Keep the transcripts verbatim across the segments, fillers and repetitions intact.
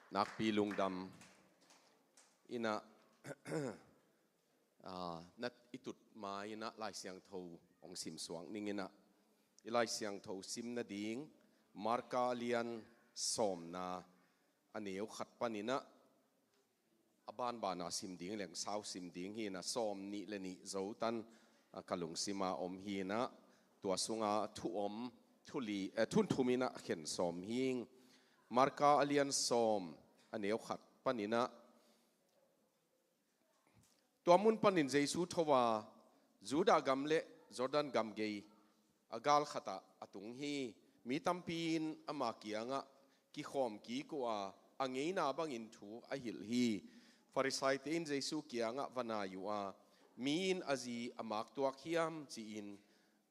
Nakpi lungdam. Inah, ah, na i tut ma inah Lai Siangtho hong simsuak ning inah. I Lai Siangtho sim nading, Marka a lian sawmna, a neu khat pan inah, a banbana sim ding leng sau sim ding hi inah, sawm nih le nih zo tan, ah, ka lungsima om hi inah, tua sunga thu om, thu li, eh, thun thum inah khen sawm hing. Marka a lian sawm, a neu khat pan inah, tua mun panin Jesu tho a, Judah gam le Jordan gam gei a gal khatah a tung hi. Mi tampi in ama kiangah kikhawm kik uh a, a ngeina bangin thu a hilh hi. Farisaite in Jesu kiangah va nai uh a, mi in a zi a maktuak hiam ci-in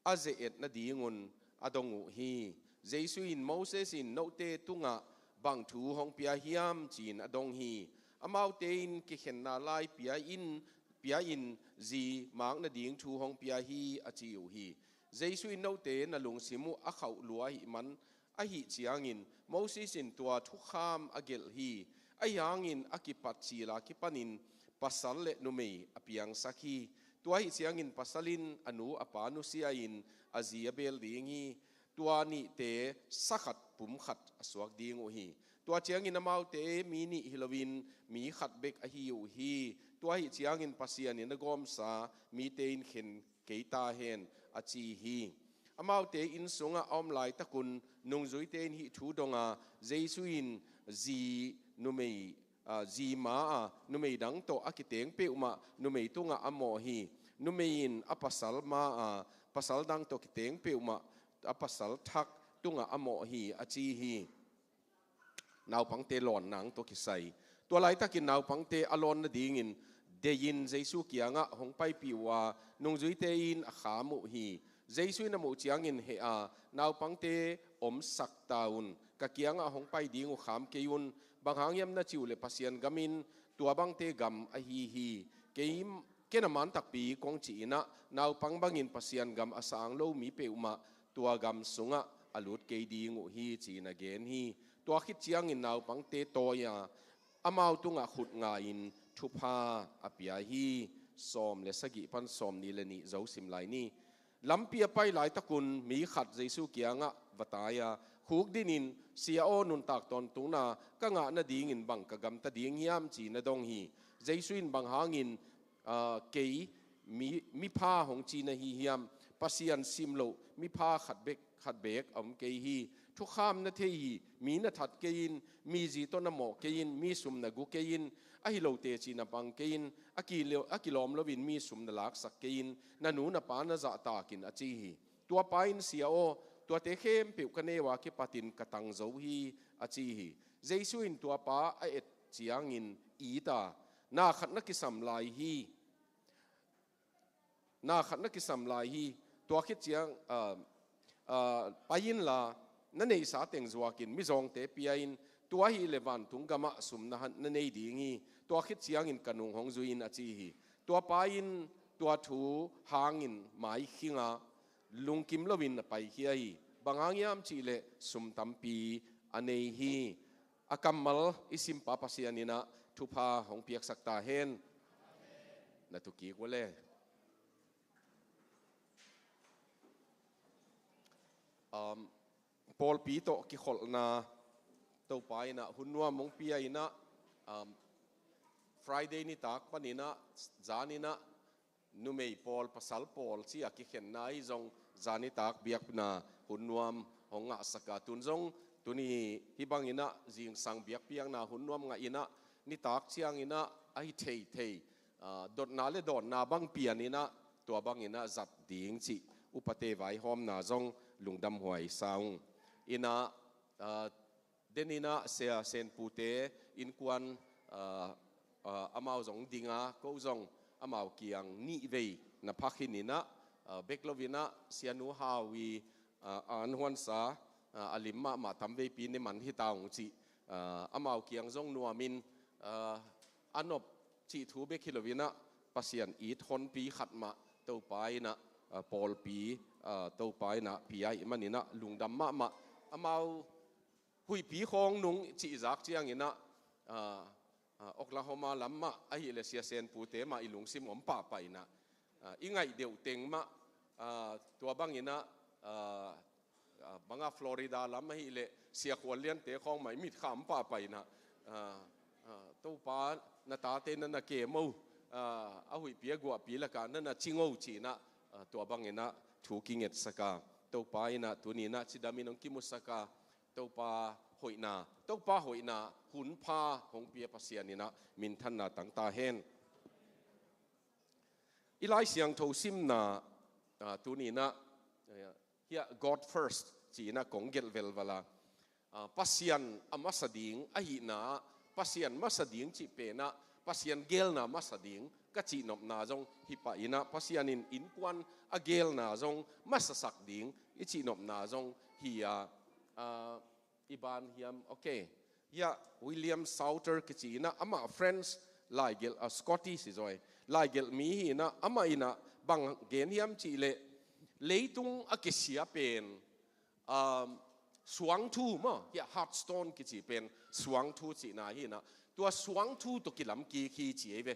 a ze-et nadingun a dong uh hi. Jesu in, Moses in note tungah bang thu hong pia hiam ci-in a dong hi. Amaute in, kikhenna lai pia in, pia in zi mak nading thu hong pia hi, a ci uh hi. Jesu in, note na lungsim uh a khauh lua ahih man, ahih ciangin Moses in tua thukham a gelh hi. Ahi hangin a kipat cila kipanin pasal le numei a piangsak hi. Tua ahih ciangin pasal in a nu a pa nusia-in a zi a bel ding hi. Tua nihte sa khat pum khat a suak ding uh hi. Tua ciangin amaute mi nih hi loin mi khat bek ahi uh hi. Tua ahih ciangin Pasian in a gawmsa mite in khen kei ta hen, a ci hi. Amaute inn sungah a om laitakun nungzuite in hih thu dong a, Jesu in zi numei, ah, zi ma a numei dang tawh a kiteng peuhmah numei tungah a mawh hi. Numei in a pasal ma a pasal dang tawh kiteng peuhmah a pasal thak tungah a mawh hi, a ci hi. Naupangte lawn nang tawh kisai. Tua laitakin naupangte a lawn nadingin deihin Jesu kiangah hong paipih uh a, nungzuite in a kham uh hi. Jesu in a muh ciangin heh a, naupangte omsak ta un, ka kiangah hong pai ding uh kham kei un. Bang hang hiam na cih uh leh Pasian gam in tua bangte gam ahi hi. Kei, ken a man takpi kong cih inah, naupang bangin Pasian gam a sang lo mi peuhmah tua gam sungah a lut kei ding uh hi, ci-in a gen hi. Tua khit ciangin naupangte tawi a, amau tungah khut nga-in thupha a pia hi. Sawm le sagih pan sawm nih le nih zo sim lai ni. Lampi a pai laitakun mi khat Jesu kiangah va tai a, khukdinin, Sia aw, nuntak tawntungna ka ngah nadingin bang ka gamta ding hiam, ci-in a dong hi. Jesu in, Bang hangin, ah, kei mi, mipha hong ci na hi hiam? Pasian sim loh mipha khat bek, khat beek a om kei hi. Thukham na thei hi. Mi na that kei in, mi zi tawh na mawh kei in, mi sum na gu kei in, ahi lo teci na pang kei in, a kilo-, a kilawm loin mi sum na laksak kei in, na nu na pa na zahtak in, a ci hi. Tua pa in, Sia aw, tuate khempeuh ka neu a kipatin ka tang zo hi, a ci hi. Jesu in tua pa a et ciangin it a, Na khat na kisam lai hi. Na khat na kisam lai hi. Tua khit ciang, ah, ah, pai inla, na neihsa teng zuakin mizawngte pia in, tua ahih leh vantung gamah sum na han, na nei ding hi. Tua khit ciangin ka nung hong zui in, a ci hi. Tua pa in tua thu hangin mai khing a, lungkim loin a paikhia hi. Bang hang hiam cih leh sum tampi a nei hi. A kammal i simpa Pasian inah thupha hong piaksak ta hen. Na tu kik uh le. Um, pawlpi tawh kikholhna Topa inah hun nuam hong pia inah, um, Friday nitak pan inah, zan inah, numei pawl, pasal pawl ci-a kikhenna ahi zong, zan nitak biakna hun nuam hong ngahsak a, tun zong tuni hih bang inah zingsang biakpiakna hun nuam ngah inah, nitak ciang inah ahi theithei, ah, dotna le dawnna bang pian inah, tua bang inah zat ding cih upate vaihawmna zong lungdamhuai sa ung. Inah, ah, den inah Sia Senpute innkuan, ah, ah, amau zong ding a, ko zong amau kiang nih vei na phak hi inah, ah, bek lo inah Sianu Hau i, ah, an huansa, ah, a lim mahmah tamveipi ne man hi ta ung cih, ah, amau kiang zong nuamin, ah, a nop cih thu bek hi lo inah, Pasian it honpi khat mah Topa inah, ah, pawlpi, ah, Topa inah pia ahih man inah lungdam mahmah. Amau huihpi khawng nung cihzak ciang inah, ah, ah, Oklahoma lam mah ahih leh Sia Sen pute mah i lungsim om pahpah in ah, ah, i ngaih deuh teng mah, ah, tua bang in ah, ah, ah, bang a Florida lam ahih leh Sia Khual Liante khawng mah i mit kham pahpah in ah, ah, ah, Topa, na tate na na kem o, ah, a huihpi a guahpi lakah na na cing o ci in ah, ah, tua bang in ah thu kingetsak a, Topa in ah tuni in ah cidam in hong kimusak a, Topa hoihna, Topa hoihna hun pha hong pia Pasian in ah minthanna tang ta hen. I Lai Siangtho simna, ah, tuni in ah, eh, hiah God first ci in ah kong gelh velval a, ah, Pasian a masa ding ahihna, Pasian masa ding cih pen ah Pasian geelna masa ding ka cihnopna zong hi pah in ah, Pasian in innkuan a geelna zong masasak ding i cihnopna zong hi a, ah, i ban hiam, ok. Hiah William Salter kici in ah, amah French laigelh, ah, Scottish hi zaw hi. Laigelh mi hi in ah, amah in ah bang gen hiam cih leh, leitung a kisia pen, um, suangthu maw, hiah hearthstone kici pen suangthu cihna hi in ah, tua suangthu tawh kilam kik hi ci ei ve.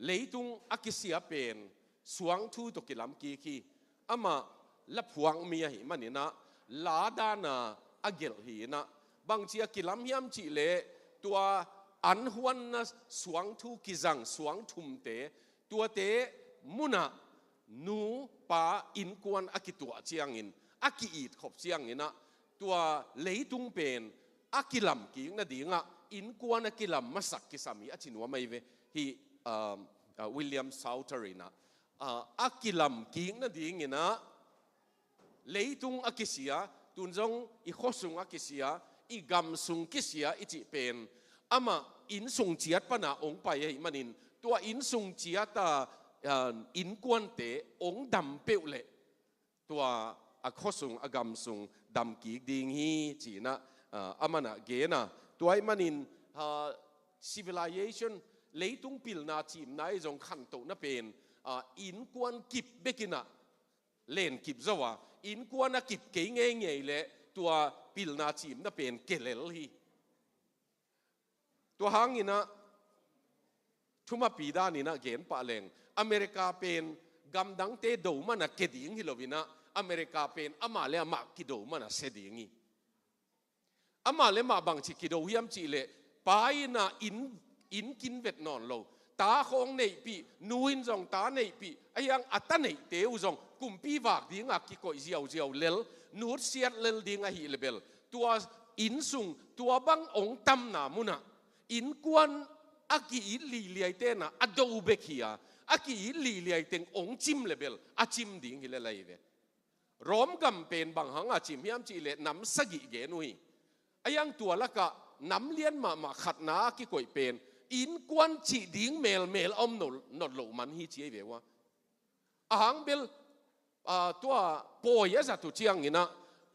Leitung a kisia pen suangthu tawh kilam kik hi. Amah laphuak mi ahih man in ah, la dan a a gelh hi in ah, bangci a kilam hiam cih leh, tua an huanna suangthu kizang suangthumte, tuate mun ah nu pa innkuan a kituah ciangin, a ki-it khop ciangin ah, tua leitung pen a kilam kik nading ah innkuan a kilam masak kisam hi a ci nuam ahi ve. Hih, um, uh, William Salter in ah, uh, a kilam kik nading in ah, leitung a kisia, tun zong i khuasung a kisia, i gamsung kisia i cih pen, amah innsung ciat pan a hong pai ahih manin, tua innsung ciat a, uh, innkuante hong dam peuh leh, tua a khuasung, a gamsung dam kik ding hi ci in ah, ah, amah in ah gen a. Tua ahih manin, ah, civilization, leitung pilna cimna i zong khantohna pen, ah, innkuan kip bek in ah len kip zo a, innkuan a kip kei ngeingei leh tua pilna cimna pen kelel hi. Tua hang in ah, thumapi dan in ah gen pah leng, America pen gamdangte do man a ke ding hi lo in ah, America pen amah le amah kido man a se ding hi. Amah le amah bangci kido hiam cih leh, pa in ah inn, inn kin vet nawn lo, ta khawng neihpih, nu in zong ta neihpih, a hiang a ta neihte uh zong kumpi vak ding a kikoih ziauziau lel, nutsiat lel ding ahih leh bel, tua innsung, tua bang hong tamna mun ah, innkuan a ki-it liliaite in ah a do bek hi a, a ki-it liliai teng hong cim leh bel a cim ding hi lel ahi ve. Rom gam pen bang hang a cim hiam cih leh nam sagih gen uh hi. A hiang tua lakah nam lian mahmah khatna a kikoih pen innkuan cih ding melmel a om nawn, nawn loh man hi ci ahi ve ua. A hang bel, ah, tua pawi a zat uh ciangin ah,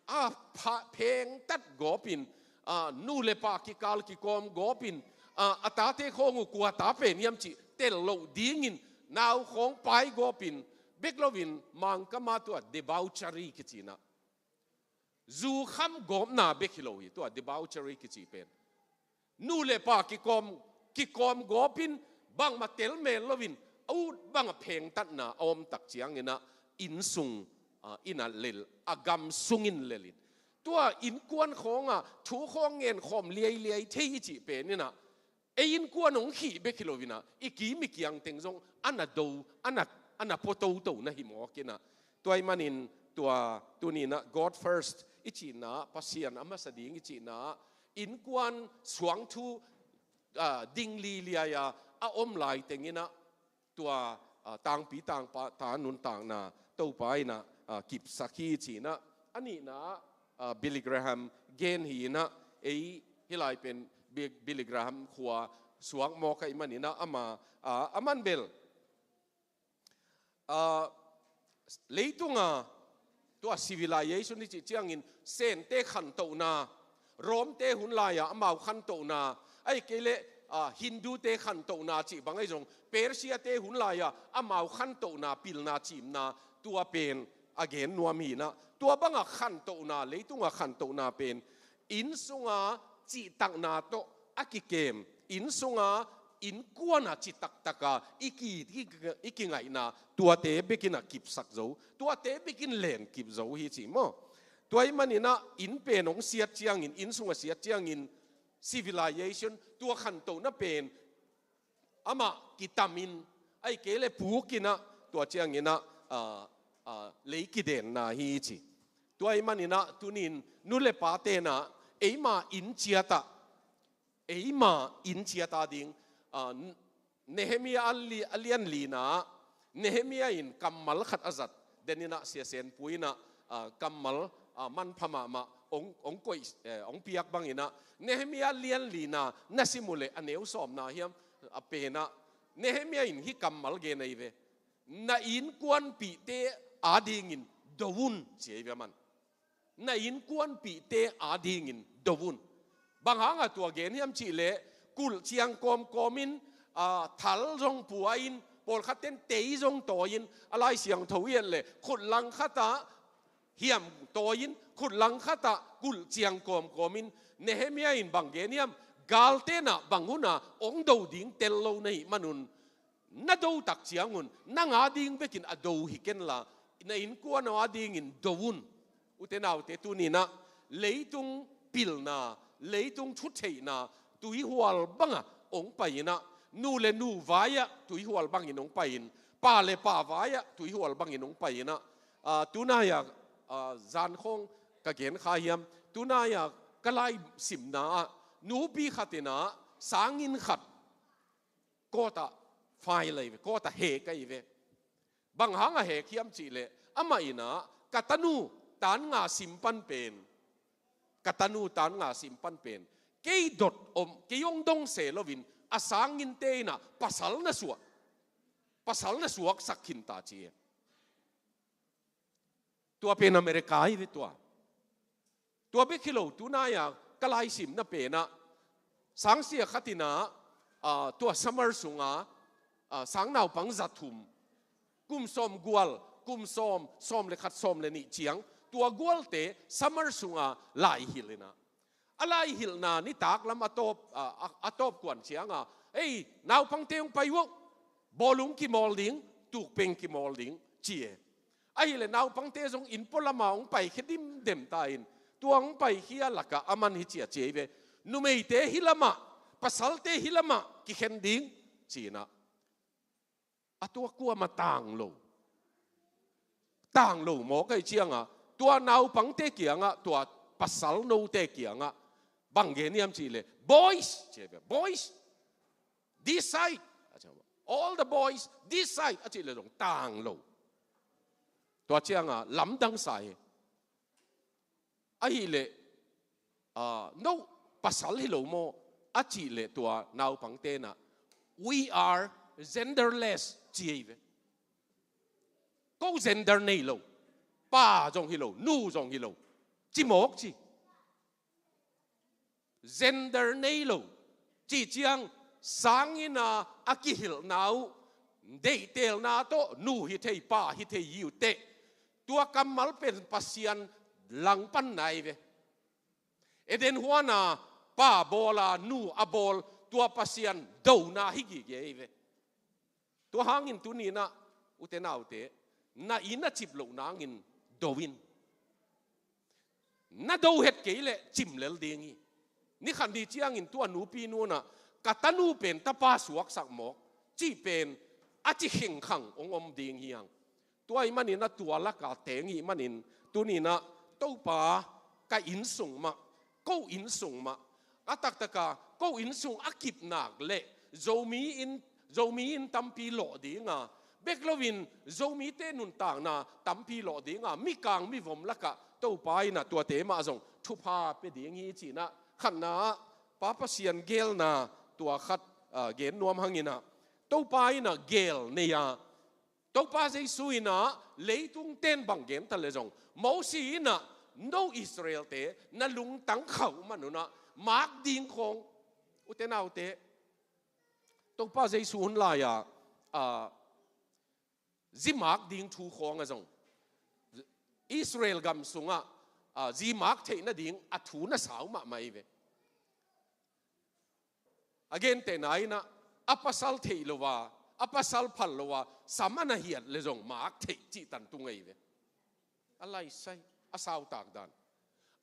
a pha-, phengtat gawp in, ah, nu le pa kikal kikawm gawp in, ah, a tate khawng uh kua ta pen hiam cih tel loh dingin nau khawng pai gawp in, bek lo in Mangkam ah tua debauchery kici in ah, zu kham gawpna bek hi lo hi, tua debauchery kici pen. Nu le pa kikawm, kikawm gawp in bangmah tel mel lo in, a ut bang a phengtatna a om tak ciangin ah, innsung, ah, in ah lel, a gamsung in lel in. Tua innkuan khawng ah thu khawng ngen khawm liailiai thei i cih pen in ah, ei innkuan hong khih bek hi lo in ah, i kim i kiang teng zong a na do, a na, a na pua toto na hi mawk in ah. Tua ahih manin tua tuni in ah God first i cihna, Pasian a masa ding i cihna, innkuan suangthu, ah, ding liliai a a om lai teng in ah, tua, ah, tangpi tangpa ta nuntakna Topa in ah, ah, kipsak hi ci in ah. A nihna, ah, Billy Graham gen hi in ah, ei hih lai pen Bi-, Billy Graham khua suak mawk ahih man in ah, amah, ah, a man bel, ah, leitung a tua civilization i cih ciangin Sente khantohna, Rom-te hun lai-a amau khantohna, ahih kei leh, ah, Hindu-te khantohna cih bang ahi zong, Persia-te hun lai-a amau khantohna, pilna cimna, tua pen a gen nuam hi in ah, tua bang a khantohna, leitung a khantohna pen, inn sung a cihtakna tawh a kikem, inn sunga innkuana ci taktaka i ki, i, i kingaihna tuate bekin a kipsak zo, tuate bekin len kip zo hi ci maw? Tua ahih maninah inn pen hong siat ciangin, inn sunga siat ciangin civilization, tua khantohna pen amah kitamin, ahih kei le pukinah, tua cianginah, ah, ah, lei kidenna hi ci. Tua ahih maninah tunin nu le pa tenah eima inn ciatah, eima inn ciata ding, ah, Nehemiah a li-, a lian lina, Nehemiah in kammal khat a zat, deninah siasenpu inah, ah, kammal, ah, manpha mahmah hong, hong koih, eh, hong piak banginah, Nehemiah lian lina na sim uh leh a neu sawmna hiam, a penah, Nehemiah in hih kammal gen ahi ve. Na innkuanpihte adingin do un, ci ahi ve aman. Na innkuanpihte adingin do un. Bang hanga tua gen hiam cihleh, kulh ciang kawmkawmin, ah, thal zong pua-in, pawlkhatten tei zong tawi-in, a Lai Siangtho i et leh khut langkhatah hiam tawi-in, khut langkhatah kulh ciang kawmkawmin, Nehemiah in bang gen hiam, galtenah bang hunah hong do ding tel lo na hih manun, na do tak ciangun nang ading bekin a do hi kenla, na innkuan adingin do un. Ute naute, tuninah leitung pilna, leitung thutheihna tuihual banga hong pai-inah, nu le nu vai-ah tuihual bangin hong pai-in, pa le pa vai-ah tuihual bangin hong pai-inah, ah, tunai-ah, ah, zankhawng ka gen kha hiam, tunai-ah ka laisimna ah nupi khatinah sanginn khat court ah file ahi ve, court ah hek ahi ve. Bang hanga hek hiam cihleh, amah inah ka tanu tan nga sim pan pen, ka tanu tan nga sim pan pen, kei dot om, kei hong dong se loin a sanginnte inah pasal na suah, pasal na suaksak khinta ci e. Tua pen America hi ve tua. Tua bek hi lo, tunai-a ka laisimna penah sangsia khatinah, ah, tua summer sunga, ah, sang naupang za thum, kum sawm gual, kum sawm, sawm le khat, sawm le nih ciang, tua gualte summer sunga laihilh inah, a laihilhna nitak lam a tawp, a, a, a tawp kuan cianga, ei, naupangte hong pai uh, bawlung kimawl ding, tukpeng kimawl ding, ci e. Ahileh naupangte zong inn pualama hong paikhia dimdem ta in, tua hong paikhia lakah aman hi ci a ci ei ve. Numeite hih lamah, pasalte hih lamah kikhen ding, ci inah. A tua kuamah tang lo. Tang lo mawk ahih cianga, tua naupangte kiangah, tua pasal note kiangah bang gen hiam cihleh, boys, ci e ve, boys, this side. All the boys, this side, a cihleh zong tang lo. Tua cianga lamdang sa hi. Ahileh, ah, no, pasal hi lo maw, a cihleh tua naupangte inah, we are genderless, ci ei ve. Ko gender nei lo. Pa zong hi lo, nu zong hi lo, ci mawk ci. Gender nei lo. Cih ciang sanginn a kihilhna uh, deihtelna tawh nu hi thei, pa hi thei hi uh teh, tua kammal pen Pasian langpanna ahi ve. Eden huana pa bawl a, nu a bawl, tua Pasian dona hi gige ahi ve. Tua hangin tuninah, ute naute, na inn a cip loh nangin do in. Na do het kei leh cim lel ding hi. Ni khat ni ciangin tua nupi nu inah, ka tanu pen tapa suaksak mawk, cih pen a ci khengkhang hong om ding hi hang. Tua ahih maninah tua laka teng hih manin, tuninah Topa, ka inn sung mah, ko inn sung mah, a taktaka ko inn sung a kip nak leh Zomi inn, Zomi inn tampi lawh dinga, bek loin Zomite nuntakna tampi lawh dinga, mikang mivom lakah Topa inah tuate mah zong thupha pia ding hi ci inah, khatna-ah Pa Pasian geelna tua khat, ah, gen nuam hanginah, Topa inah geel nei-a, Topa Jesu inah leitung ten bang gen ta leh zong, Mosi inah no Israelte na lungtang khauh manunah mak ding khawng, ute naute, Topa Jesu hun lai-a, ah, zi mak ding thu khawng a zong, Israel gam sungah, ah, zi mak theih nading a thu na sau mahmah hi ve. A gentehna in ah, a pasal theih lo a, a pasal phal lo a, sam a na hiat le zong mak theih cih tan tung ahi ve. A laisai, a sautak dan.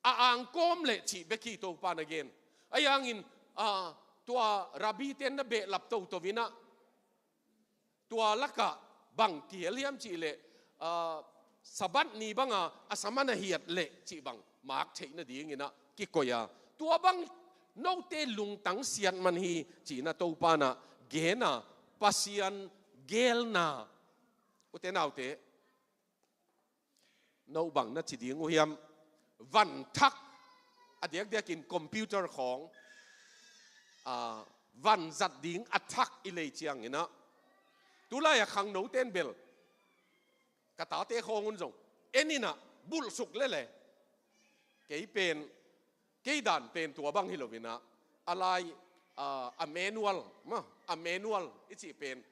A angkawm leh cih bek hi Topa na gen. Ahi hangin, ah, tua rabbi ten na behlap toto in ah, tua lakah bang kihel hiam cih leh, ah, Sabbath ni banga a sam a na hiat leh cih bang mak theih nadingin ah kikoih a. Tua bang note lungtang siat man hi ci-in ah Topa in ah gen a, Pasian gelna. Ute naute, no bang na ci ding uh hiam? Van thak, a diakdiakin computer khawng, ah, van zat ding a thak i lei ciangin ah, tulai a khangno ten bel, ka tate khawng un zong en in ah bulhsuk lele. Kei pen, kei dan pen tua bang hi lo in ah, a lai, ah, a manual, ma, a manual i cih pen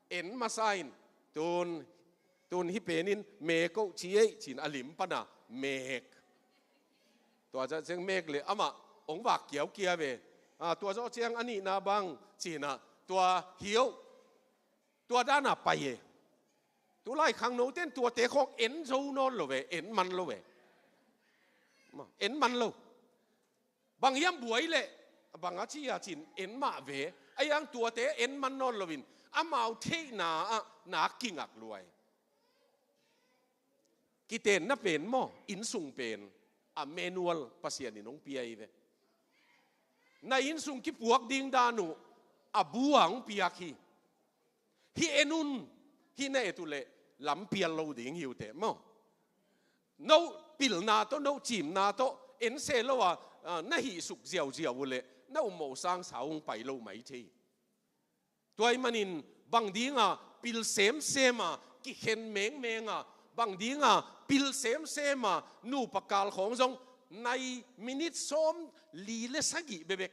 en masa in, tun, tun hih pen in mek oh ci ei ci-in a lim pan a mek. Tua zawh ciang mek leh amah hong vak kiaukia ve. Ah, tua zawh ciang a nihna bang ci-in ah, tua hi oh. Tua dan a pai e. Tulai khangno ten tuate khawng en zo nawn lo ve, en man lo ve. Ma, en man lo. Bang hiam buai leh, bang a ci a ci-in en mah ve. Ahi hang tuate en man nawn loin, amau theihna ah na kingak lua hi. Kitenna pen maw, innsung pen, a manual Pasian in hong pia hi ve. Na innsung kipuak ding dan uh, a bu a hong piak hi. Hih en un, hih na et uh leh, lampial lo ding hi uh teh maw. No pilna tawh, no cimna tawh, en se lo a, ah, na hih suk ziauziau uh leh, na um mawh sang sau hong pai lo mai thei. Tua ahih manin, bang dinga pil semsem a, kikhen mengmeng a, bang dinga pil semsem a, nupa kal khawng zong, nai minit sawm li le sagih bekbek,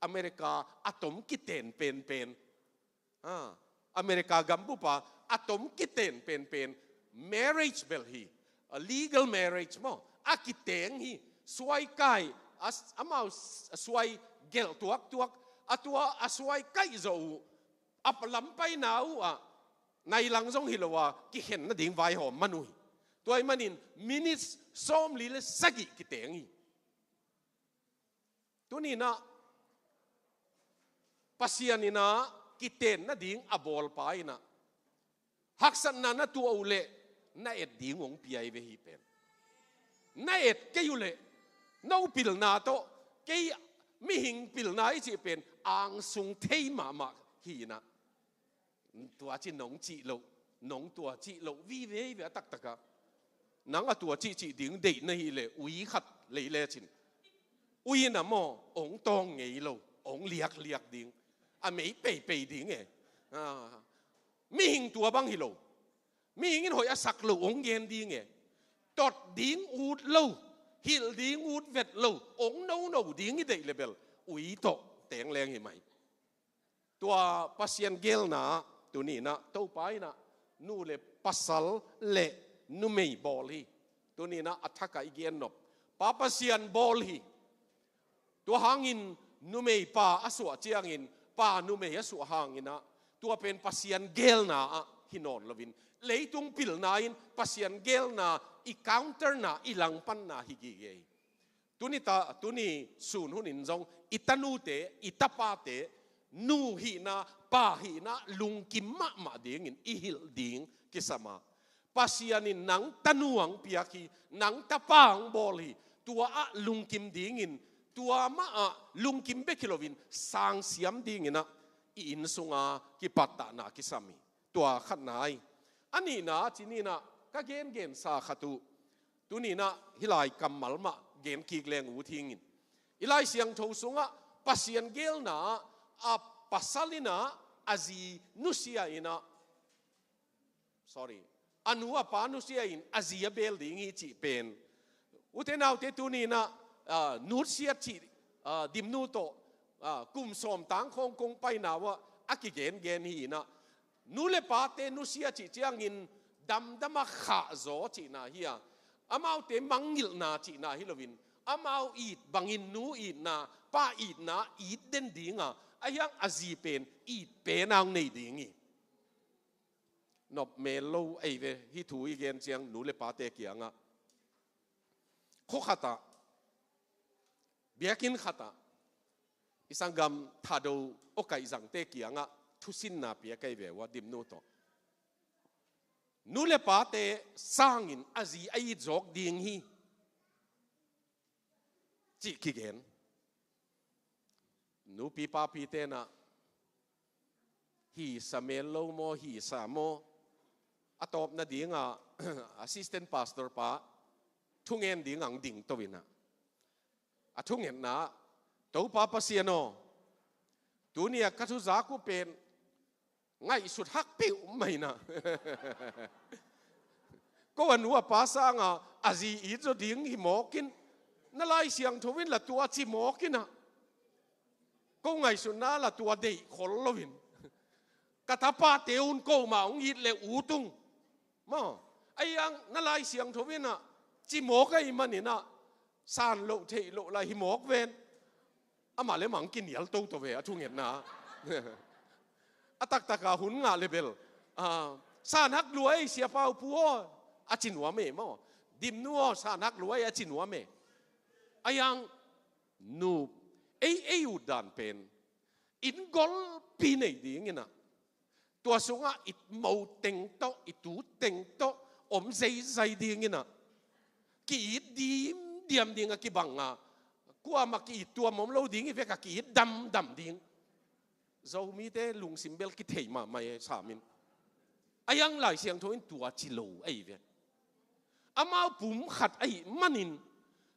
America a tom kiten penpen. Ah, America gambup a, a tom kiten penpen. Marriage bel hi, a legal marriage maw, a kiteng hi, suai kai, a s-, amau s-, suai gelh tuaktuak, a tua a suai kai zawh uh, a lampai na uh ah, nai lang zong hi lo a, kikhen nading vaihawm man uh hi. Tua ahih manin, minutes sawm li le sagih kiteng hi. Tuni-in ah, Pasian in ah, kiten nading a bawlpa in ah, haksatna na tuah uh leh, na et ding hong pia hi ve hih pen. Na et kei uh leh, no pilna tawh, kei mihing pilna i cih pen, angsung thei mahmah hi in ah. Tua ci nong cih loh, nong tua cih loh, vive hi ve a taktak ah. Nang a tua cihcih ding deih na hih leh, ui khat lei lecin. Ui in ah maw, hong tawng ngei lo, hong liakliak ding. A mei peipei ding e. Ah. Mihing tua bang hi lo. Mihing in hoih a sak loh hong gen ding e. Tot ding ut lo, hilh ding ut vet lo, hong nono ding i deih leh bel, ui tawh teng leng hi mai. Tua Pasian gelna, tuni-in ah, Topa in ah, nu le pasal le numei bawl hi. Tuni-in ah, a thak ah i gen nop. Pa Pasian bawl hi. Tua hangin numei pa a suah ciangin, pa numei a suah hangin ah, tua pen Pasian gelna ah hi nawn loin, leitung pilna in Pasian gelna i counterna, i langpanna hi gige hi. Tuni ta, tuni sun hunin zong, i tanute, i tapate, nu hihna, pa hihna, lungkim mahmah dingin i hilh ding kisam a. Pasian in nang tanu hong piak hi, nang tapa hong bawl hi, tua ah lungkim dingin, tua mah ah lungkim bek hi loin, sangsiam dingin ah, i inn sunga kipattahna kisam hi. Tua khatna hi. A nihna, ci-in ah, ka gengensa khat uh. Tuni-in ah, hih lai kammal mah gen kik leng ut hingin. I Lai Siangtho sungah, Pasian gelna ah, a pasal in ah, a zi nusia in ah, sorry, a nu a pa nusia in a zi a beel ding hi cih pen. Ute naute, tuni-in ah, ah, nusia cih, ah, dimnu tawh, ah, kum sawm tang khawng kong paina uh ah a kigengen hi in ah. Nu le pate nusia cih ciangin damdam a khahzaw cihna hi a. Amaute mangngilhna cihna hi loin, amau it bangin nu itna, pa itna it den ding a, Ahi hang a zi pen it pen a hong nei ding hi. Nop mel lo ahi ve, hih thu i gen ciang nu le pate kiangah. Khua khatah, biakinn khatah, i sanggam Thado aw kaihzangte kiangah thusinna pia ka hi ve ua, Dimnu tawh. Nu le pate sangin a zi a it zawk ding hi, cih kigen. Nupi papi tenah hi sa mel lo maw, hi sa maw, a tawpna dingah assistant pastor pa thungen ding ang ding to inah. A thungetna, Topa Pasian aw, tuni a ka thuzak uh pen ngaihsut hak peuhmah inah. Ko a nu a pa sanga a zi it zaw ding hi mawk in, na Lai Siangtho in la tua ci mawk inah. Ko ngaihsutna la tua deih khol lo in. Ka tapate un ko mah hong it le ut ung. Maw, ahi hang na Lai Siangtho inah ci mawk ahih maninah san loh theih loh lai hi mawk ven. Amah le mang kinial toto ve a thungetna. A taktaka hun ngah le bel, ah, san hak lua ei, Siapa uh, Pu aw, a ci nuam e maw. Dimnu aw, san hak lua ei, a ci nuam e. Ahi hang nu, ei, ei ut dan pen inn golpi nei ding inah, tua sungah i mo teng tawh, i tu teng tawh om zeizai ding inah, ki-it dimdiam ding a kibang a, kuamah ki-it tuam om lo ding hi vek a, ki-it damdam ding. Zomite lungsim bel kithei mahmah e, sam in. Ahi hang Lai Siangtho in tua ci lo ahi ve. Amau pum khat ahih manin,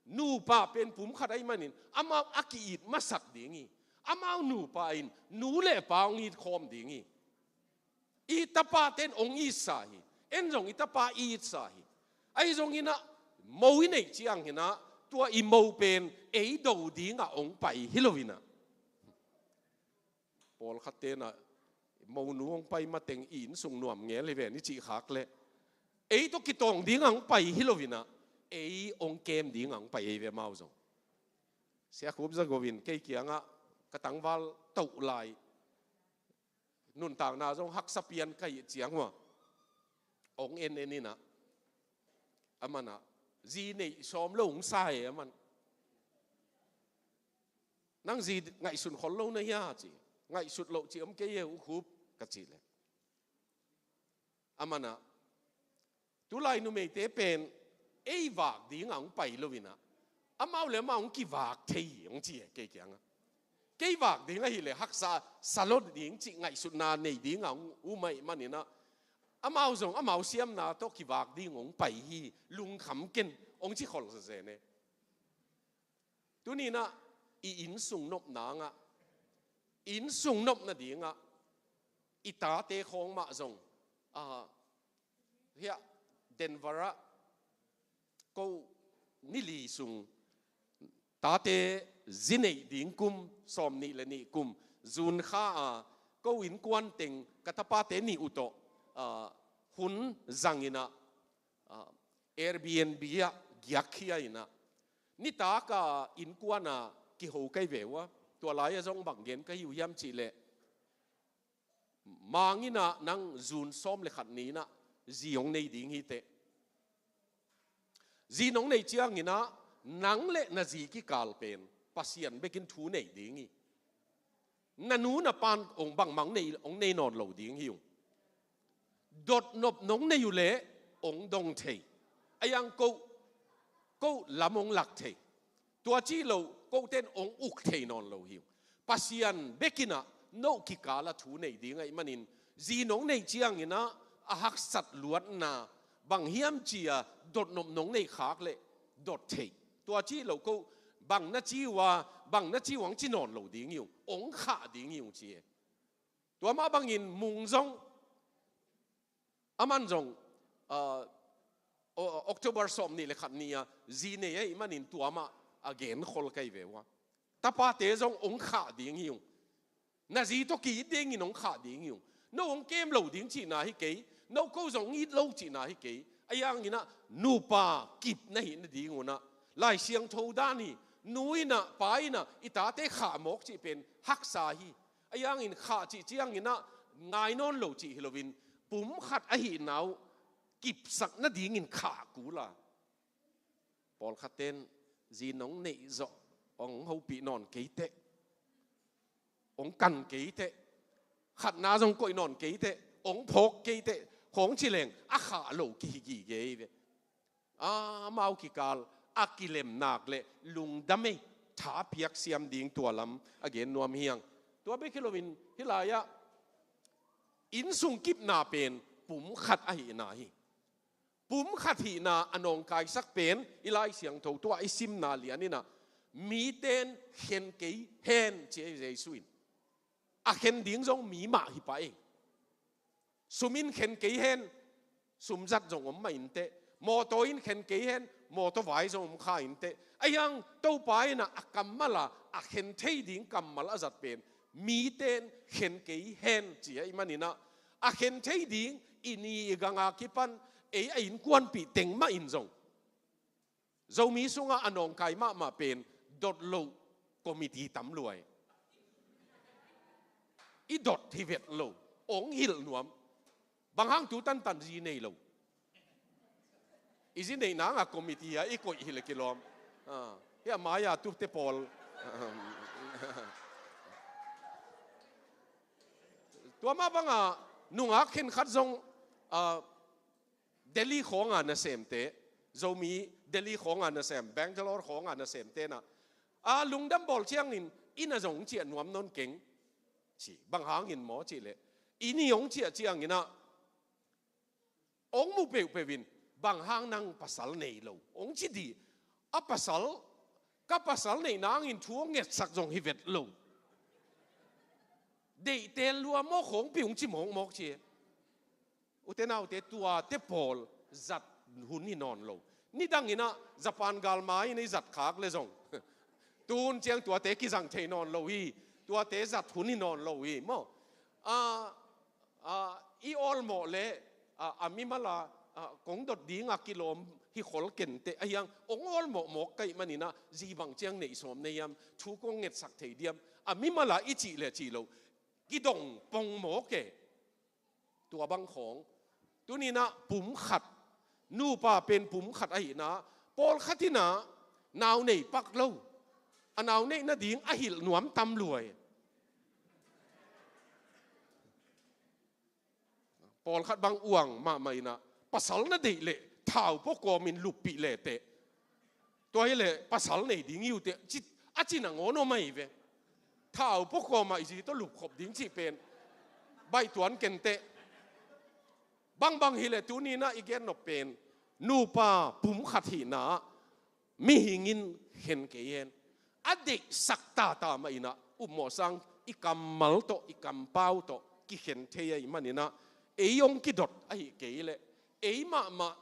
nupa pen pum khat ahih manin, amau a ki-it masak ding hi. Amau nupa in nu le pa hong it khawm ding hi. I tapate in hong itsa hi. En zong i tapa i itsa hi. Ahi zong inah, mo i neih ciang inah, tua i mo pen ei do dingah hong pai hi lo inah. Pawlkhat tenah, monu hong pai mateng i inn sung nuam ngel hi ve ni cih khak leh, ei tawh kitawng dingah hong pai hi lo inah, ei hong kem dingah hong pai ei ve amau zong. Sia Khup Za Go in kei kiangah ka tangval toh lai, nuntakna zong haksa pian ka hih ciang uh a, hong en en inah, amanah zi neih sawm lo hong sa e aman. Nang zi ngaihsun khol lo na hia ci. Ngaihsut loh ci om kei e U Khup, ka cih leh, amanah, tulai numeite pen ei vak dingah hong pai lo inah, amau le amau hong kivak thei hi hong ci e kei kiangah. Kei vak ding ahih leh haksa sa lo ding cih ngaihsutna nei dingah hong um ahih maninah, amau zong amau siamna tawh kivak ding hong pai hi, lungkham ken, hong ci khol sa zen e. Tuni inah i inn sung nopna ngah, inn sung nopna dingah i tate khawng mah zong, ah, hiah Denver ah ko ni li sung tate zi neih ding kum, sawm nih le nih kum, June kha a, ko innkuan teng ka tapate nih uh tawh, ah, hun zang inah, ah, Airbnb ah giakkhia inah, nitak a innkuan a kiho ka hi ve uh a, tua lai-ah zong bang gen ka hi uh hiam cih leh, Mang inah nang June sawm le khat ni inah zi hong nei ding hi teh. Zi nong neih ciang inah nang le na zi kikal pen Pasian bekin thu nei ding hi. Na nu na pan hong bangmah hong nei, hong nei nawn lo ding hi ung. Dotnop nong nei uh leh hong dong thei. Ahi hang ko, ko lam hong lak thei. Tua ci lo, kote in hong uk thei nawn lo hi ung. Pasian bek inah no kikal ah thu nei ding ahih manin, zi nong neih ciang inah a haksat luatna bang hiam ci-a dotnop nong neih khak leh dot thei. Tua ci lo ko, bang na ci uh a, bang na ci uh hong ci nawn lo ding hi ung. Hong khah ding hi ung ci e. Tua mah bangin Mung zong, aman zong, ah, O-, October sawm nih le khat ni-a zi nei ahih manin tua mah a genkhol ka hi ve uh a. Tapate zong hong khah ding hi ung. Na zi tawh ki-it dingin hong khah ding hi ung. No hong kem lo ding cihna hi kei. No ko zong it lo cihna hi kei. Ahi hang inah nupa kip na hih nading un ah, Lai Siangtho dan hi. Nu inah, pa inah i tate khah mawk cih pen haksa hi. Ahi hangin khah cih ciangin ah ngai nawn lo cih hi loin, pumkhat ahihna uh kipsak nadingin khah kul a. Pawlkhatte in zi nong neih zawh hong hopih nawn kei teh, hong kan kei teh, khatna zong koih nawn kei teh, hong phawk kei teh, khawng ci leng a khah lo kihi gige hi ve. Amau kikal a kilem nak le lungdam ei, tha piak siam ding tua lam a gen nuam hi hang. Tua bek hi loin hih lai-ah innsung kipna pen pumkhat ahihna hi. Pumkhat hihna a nawngkaisak pen i Lai Siangtho tua i simna lian in ah, mite in khen kei hen, ci hi Jesu in. A khen ding zong mi mah hi pah ei. Sum in khen kei hen, sum zat zong om mah inteh. Mawtaw in khen kei hen, mawtaw vai zong om kha inteh. Ahi hang Topa in ah a kammal a, a khen thei ding kammal a zat pen mite in khen kei hen, ci ahih manin ah, a khen thei ding i ni i ganga kipan ei a innkuanpih teng mah in zong Zomi sungah a nawngkai mahmah pen dot loh committee tam lua hi. I dot hi vet lo, hong hilh nuam. Bang hang tu tantan zi nei lo? I zi neih nang a committee ah i koih hi le kilawm. Ah, hih a mai-a tute pawl. Tua mah bangah nungak khenkhat zong, ah, Delhi khawnga nasemte, Zomi Delhi khawnga nasem, Bangalore khawnga nasemte in ah, a lungdam bawl ciangin inn ah zong hong ciah nuam nawn keng, ci. Bang hangin maw cih leh, inn i hong ciah ciangin ah hong mu peuhpeuh in, bang hang nang pasal nei lo, hong ci dih. A pasal, ka pasal neih nangin thu hong ngetsak zong hi vet lo. Deihtel lua maw khawngpi hong ci mawkmawk ci. Ute naute, tuate pawl zat hun hi nawn lo. Nidangin ah Japan galmai in i zat khak le zong, tu hun ciang tuate kizang thei nawn lo hi. Tuate zat hun hi nawn lo hi maw. A, a, i awlmawh le, a, a mimal a, a, kong dot ding a kilawm hi khol kenteh. Ahi hang hong awlmawh mawk ka hih manin ah zi bang ciang neih sawm na hiam, thu kong ngetsak thei diam, a mimal a i cih le cih lo, kidong pong mawk e. Tua bang khawng. Tuni-in ah pumkhat, nupa pen pumkhat ahihna, pawlkhat in ah nau nei pak lo, a nau neih nading a hilh nuam tam lua hi. Pawlkhat bang uang mahmah in ah, pasal na deih leh thau pua kawmin luppih leteh, tua hi leh pasal nei ding hi uh teh, ci, a ci nangawn om ahi ve. Thau pua kawmah i zi tawh lupkhop ding cih pen baih tuan kenteh. Bangbang hi leh tuni-in ah i gennop pen, nupa pumkhat hihna ah mihing in khen kei hen. A deihsak tata mah in ah upmawh sang i kammal tawh, i kampau tawh kikhen thei ahih manin ah, ei hong kidot ahih kei leh, ei mahmah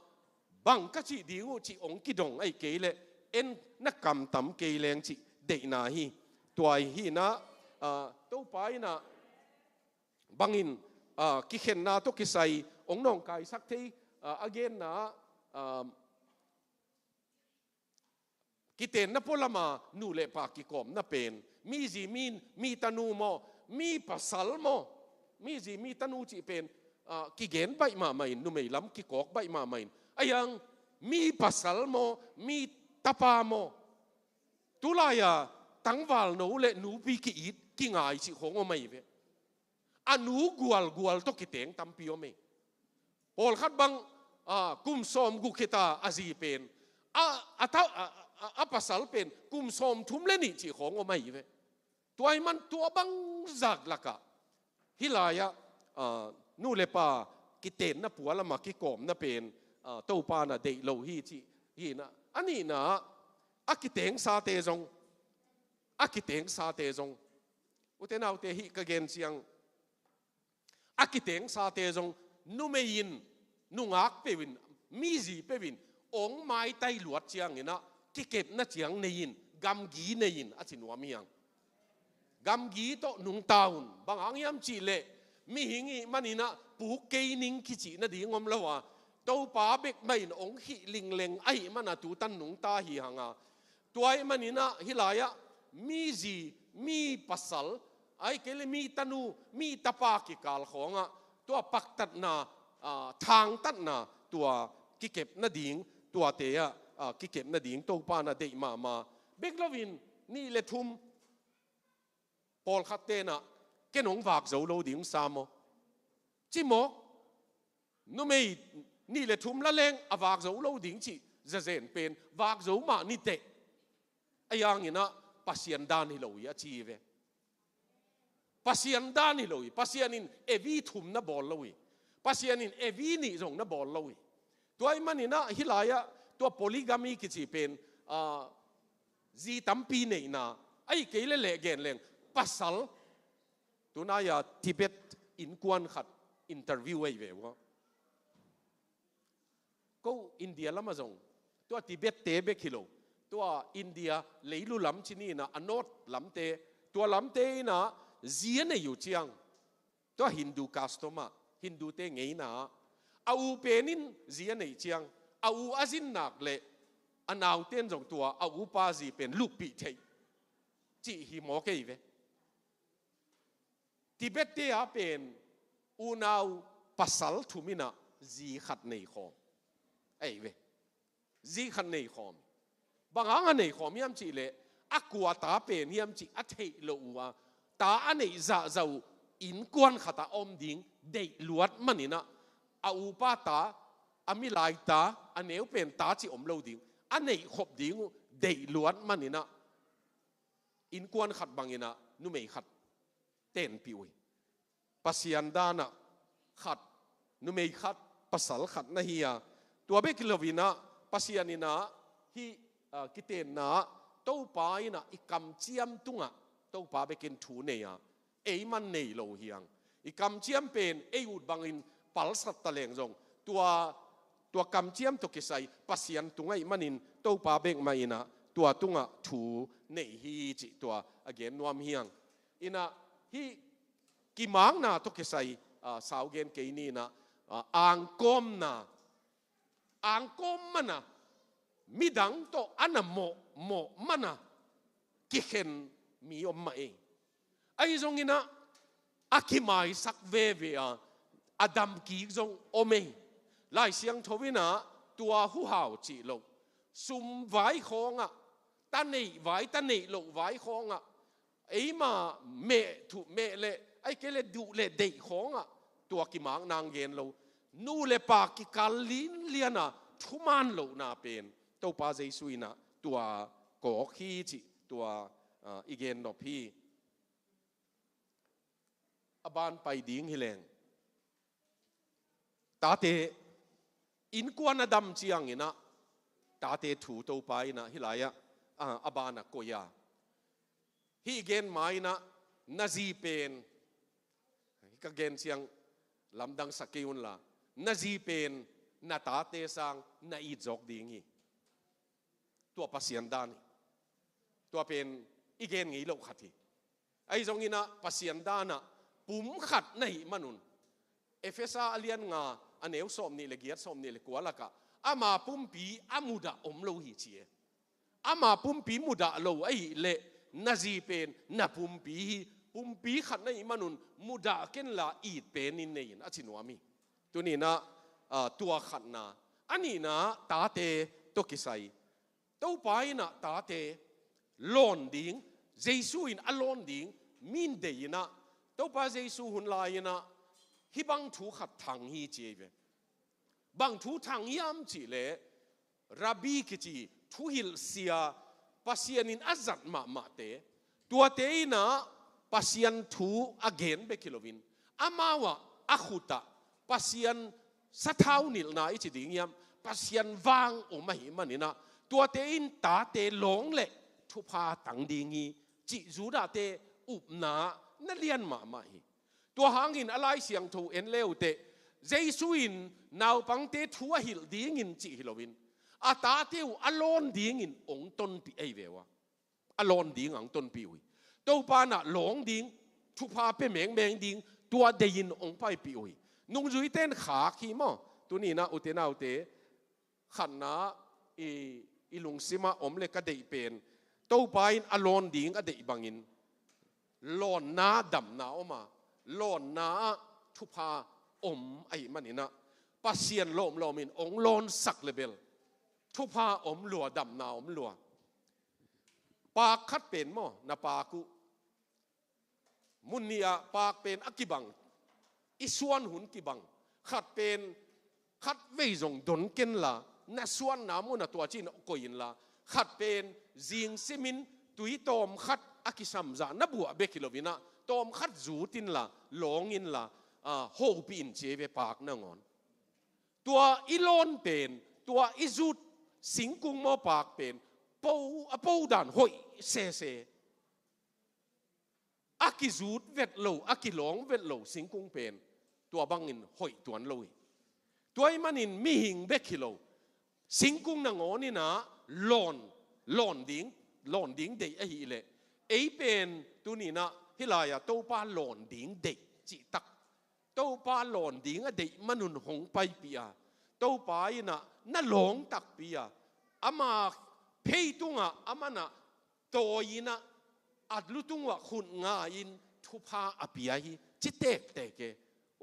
bang ka cih ding uh cih hong kidong ahih kei leh, en na kamtam kei leng cih deihna hi. Tua hi in ah, ah, Topa in ah bangin, ah, kikhenna tawh kisai hong nawngkaisak thei, ah, a genna ah, ah, kitenna pualama nu le pa kikawmna pen, mi zi, mi, mi tanu maw, mi pasal maw, mi zi mi tanu cih pen, ah, kigen baih mahmah in, numei lam kikawk baih mahmah in. Ahi hang mi pasal maw, mi tapa maw, tulai-a tangvalno le nupi ki-it kingai cih khawng om ahi ve. A nu gualgual tawh kiteng tampi om hi. Pawlkhat bang, ah, kum sawmguk khit a a zi pen, a, a ta, a, a, a pasal pen kum sawmthum le nih cih khawng om ahi ve. Tua ahih man tua bang zat lakah, hih lai-ah, ah, nu le pa kitenna pualama kikawmna pen, ah, Topa in ah deih lo hi cih hi in ah. A nihna ah, a kitengsate zong, a kitengsate zong, ute naute, hih ka gen ciang, a kitengsate zong, numei in, nungak peuh in, mi zi peuh in hong maitai luat ciangin ah, kikepna ciang nei in, gamgi nei in, a ci nuam hi hang. Gamgi tawh nungta un. Bang hang hiam cih leh, mihing ahih manin ah puk kei ning kicih nading om lo a, Topa bek mah in hong hih lingleng ahih man a tutan nungta hi hang a. Tua ahih manin ah hih lai-ah mi zi, mi pasal, Ahih kei leh mi tanu, mi tapa kikal khawngah tua paktatna, ah, thangtatna, tua kikep nading, tuate ah, ah, kikep nading Topa in a deih mahmah. Bek loin nih le thum pawlkhat tenah, "Ken hong vak zo lo ding sa maw?" ci mawk. Numei nih le thum la leng a vak zo lo ding cih zazen pen vak zo mah ni teh. Ahi hangin ah Pasian dan hi lo hi a ci hi ve. Pasian dan hi lo hi. Pasian in Evi thum na bawl lo hi. Pasian in Evi nih zong na bawl lo hi. Tua ahih manin ah hih lai-ah tua polygamy kici pen, ah, zi tampi neihna, ahih kei leh leh gen leng pasal, tunai-a Tibet innkuan khat interview ahi ve ua. Ko India lamah zong, tua Tibet-te bek hi lo, tua India leilu lam ci ni in ah, a north lamte, tua lamte in ah zi a nei uh ciang, tua Hindu custom ah, Hindu-te ngeina ah, a u pen in zi a neih ciang, a u a zin nak leh a naute'n zong tua a upa zi pen luppih theih cih hi mawk ahi ve. Tibet-te ah pen unau pasal thum in ah zi khat nei khawm ahi ve. Zi khat nei khawm. Bang hang a nei khawm hiam cih leh, a kua ta pen hiam cih a theih loh uh a, ta a neih zahzah uh innkuan khat ah om ding deih luat manin ah, a upa ta, a milai ta, a neu pen ta cih om lo ding, a neih khop ding uh deih luat manin ah, innkuan khat bangin ah numei khat tenpih uh hi. Pasian dan ah khat, numei khat, pasal khat na hi a, tua bek hi loin ah Pasian in ah hih, ah, kitenna ah Topa in ah i kamciam tungah Topa bekin thu nei a, ei man nei lo hi hang. I kamciam pen ei ut bangin palsat ta leng zong, tua, tua kamciam tawh kisai Pasian tung ahih manin Topa bek mah in ah tua tungah thu nei hi cih tua a gen nuam hi hang. In ah hih kimakna tawh kisai, ah, sau gen kei ni in ah, ah, angkawmna, angkawm man a, midang tawh a na mawhmawh man a kikhen mi om mah ei. Ahi zongin ah a kimaisak veve a, a damkik zong om ei. Lai Siangtho in ah tua huhau cih loh, sum vai khawngah, ta neih vai, ta neih loh vai khawngah, eima meh thuh meh leh, ahih kei leh duh leh deih khawngah tua kimakna hong gen lo. Nu le pa kikal linlian a thuman lohna pen Topa Jesu in ah tua kawk hi cih tua, ah, i gen nop hi. A ban pai ding hi leng, tate innkuan a dam ciangin ah tate thu Topa in ah hih lai-ah, ah, a ban a koih a, hih gen ma in ah na zi pen, hih ka gen ciang lamdang sa kei un la, na zi pen na tate sang na it zawk ding hi. Tua Pasian dan hi. Tua pen i gen ngei loh khat hi. Ahi zongin ah Pasian dan ah pum khat na hih manun, Efesa a lian nga, a neu sawmnih le giat, sawmnih le kua lakah, ama pumpi a mudah om lo hi ci e. Ama pumpi mudah lo ahih leh na zi pen na pumpi hi. Pumpi khat na hih manun mudah ken la it penin nei in, a ci nuam hi. Tuni in ah, ah, tua khatna. A nihna, tate tawh kisai. Topa in ah tate lawn ding, Jesu in a lawn ding mi'n deih in ah, Topa Jesu hun lai-in ah hih bang thu khat thang hi ci ei ve. Bang thu thang hiam cih leh, Rabbi kici thuhilhsia, Pasian in a zat mahmahte, tuate in ah Pasian thu a gen bek hi loin, amau ah a khut ah Pasian sathau nilhna i ci ding hiam, Pasian vang om ahih manin ah, tuate in tate lawng leh thupha tang ding hi cih Judah-te upna na lian mahmah hi. Tua hangin a Lai Siangtho en le uh teh, Jesu in naupangte thu a hilh dingin cih hi loin, a tate uh a lawn dingin hong tonpih ahi ve uh a. A lawn ding hong tonpih uh hi. Topa in ah lawng ding, thupha pia mengmeng ding, tua deihin hong paipih uh hi. Nungzuite in khak hi maw. Tuni in ah ute naute, khatna i, i lungsim ah om leh ka deih pen, Topa in a lawn ding a deih bangin, lawnna damna om a, lawnna ah thupha om ahih manin ah, Pasian lawmlawm in hong lawnsak le bel thupha om lua, damna om lua. Paak khat pen maw, na paak uh. Mun nih ah paak pen a kibang, i suan hun kibang. Khat pen khat vei zong don kenla, na suanna mun ah tua ci-in koih inla, khat pen zing simin tui tawm khat a kisamzah na buah bek hi lo-in ah, tawm khat zut inla, lawng inla, ah, hopih in ci ei ve, paak nangawn. Tua i lawn pen, tua i zut singkung maw, paak pen, po, a po dan hoih sese. A kizut vet lo, a kilawng vet lo singkung pen tua bangin hoih tuan lo hi. Tua ahih manin mihing bek hi lo, singkung nangawn in ah lawn, lawn ding, lawn ding deih ahih leh, ei pen tuni-in ah hih lai-ah Topa lawn ding deih cih tak, Topa lawn ding a deih manun hong paipih a, Topa in ah na lawng takpi a, ama phei tungah aman ah tawi-in ah, a lu tungah khut nga-in thupha a pia hi, ci tektek e.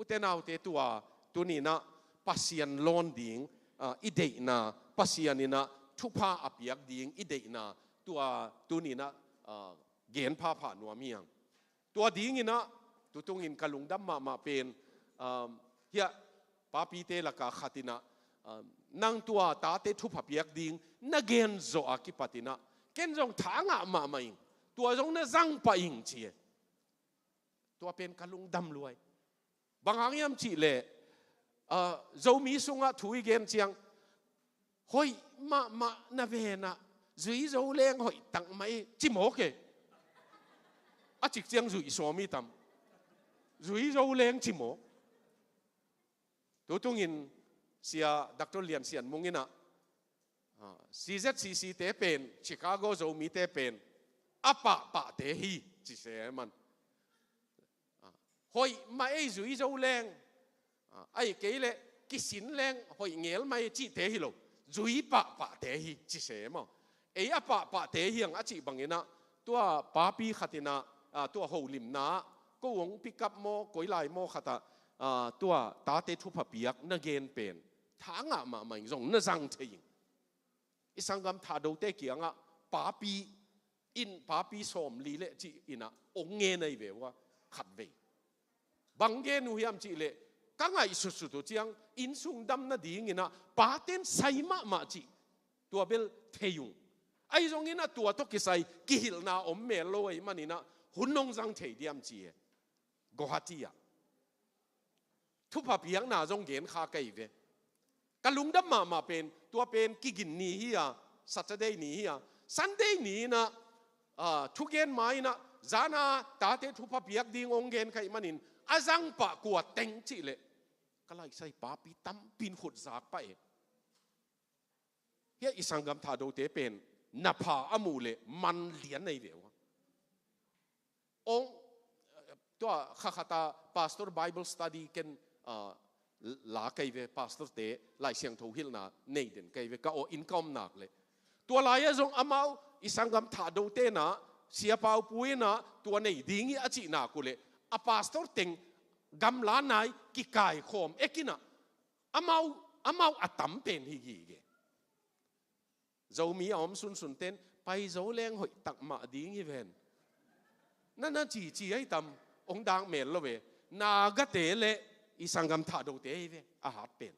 Ute naute, tua tuni-in ah Pasian lawn ding, ah, i deihna, Pasian in ah thupha a piak ding i deihna, tua tuni-in ah, ah, gen phapha nuam hi hang. Tua dingin ah, tutungin ka lungdam mahmah pen, um, hiah papite lakah khat in ah, um, nang tua tate thupha piak ding na gen zawh a kipat in ah, ken zong tha ngah mahmah ing, tua zong na zang pah ing ci e. Tua pen ka lungdam lua hi. Bang hang hiam cih leh, ah, Zomi sungah thu i gen ciang, hoih mahmah na ven ah, zui zo leng hoih tak mah e, ci mawk e. A cik ciang zui sawm i tam. Zui zo leng ci mawk. Tutungin Sia Doctor Lian Sian Mung in ah, ah, C Z C C te pen, Chicago Zomite pen a pahpahte hi, ci se man. Ah, hoih mah ei, zui zo leng. Ah, ahih kei leh kisin leng hoih ngel mah ei cihte hi lo, zui pahpahte hi, ci se maw. Ei a pahpahte hi hang a cih bangin ah, tua papi khat in ah, ah, tua holimna ah, ko hong pick up maw, koi lai maw khat ah, ah, tua tate thupha piak na gen pen tha ngah mahmah ing, zong na zang thei ing. I sanggam Thadote kiangah papi in, papi sawmli le cih in ah hong ngen ahi ve ua, khatvei. Bang gen uh hiam cih leh, ka ngaihsutsut uh ciang, innsung dam nadingin ah pate'n sai mahmah cih, tua bel thei ung. Ahi zongin ah tua tawh kisai kihilhna om mel lo ahih manin ah, hun hong zang thei diam ci e. Guwahati ah thupha piakna zong gen kha ka hi ve. Ka lungdam mahmah pen, tua pen Kigin ni hi a, Saturday ni hi a, Sunday ni-in ah, ah, thugen ma-in ah, zan a tate thupha piak ding hong gen ka hih manin, a zang pah kua teng cih leh, ka laisai papi tampi in khut zak pah e. Hiah i sanggam Thadote pen na pha a muh leh man lian ahi ve ua. Ong, tua kha khat ah pastor Bible study ken, ah, la ka hi ve, pastorte Lai Siangtho hilhna nei den ka hi ve, ka aw inn ka om nak leh. Tua lai-ah zong amau i sanggam Thadote in ah, Sia Pau Pu in ah tua nei ding hi a cih nak uh leh, a pastor teng gamla nai kikaikhawm ek in ah, amau, amau a tam pen hi gige. Zomi a om sunsun ten, pai zo leng hoih tak mah ding hi ven. Na, na cici ahi tam, hong dak mel lo ve. Nagate le i sanggam Thadote ahi ve, a hat pen.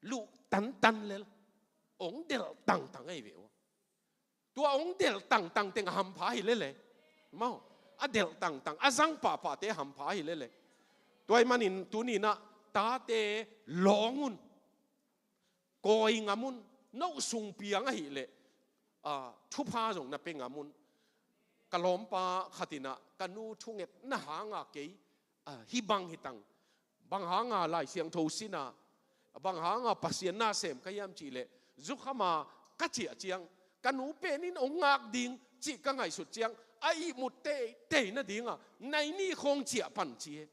Luh tantan lel, hong delh tangtang ahi ve ua. Tua hong delh tangtang teng a hampha hi lele. Mau, a delh tangtang, a zang pahpahte hampha hi lele. Tua ahih manin tuni-in ah tate lawng un. Kawi ngam un, no sung piang ahih leh, ah, thupha zong na pia ngam un. Ka lawmpa khat in ah, ka nu thungetna hang a kei, ah, hih bang hi tang. Bang hang a Lai Siangtho sin a, bang hang a Pasian na sem ka hiam cih leh, zukham a ka ciah ciang, ka nu pen in hong ngak ding cih ka ngaihsut ciang, a ihmut teitei nading a, nai nih khawng ciah pan ci hi.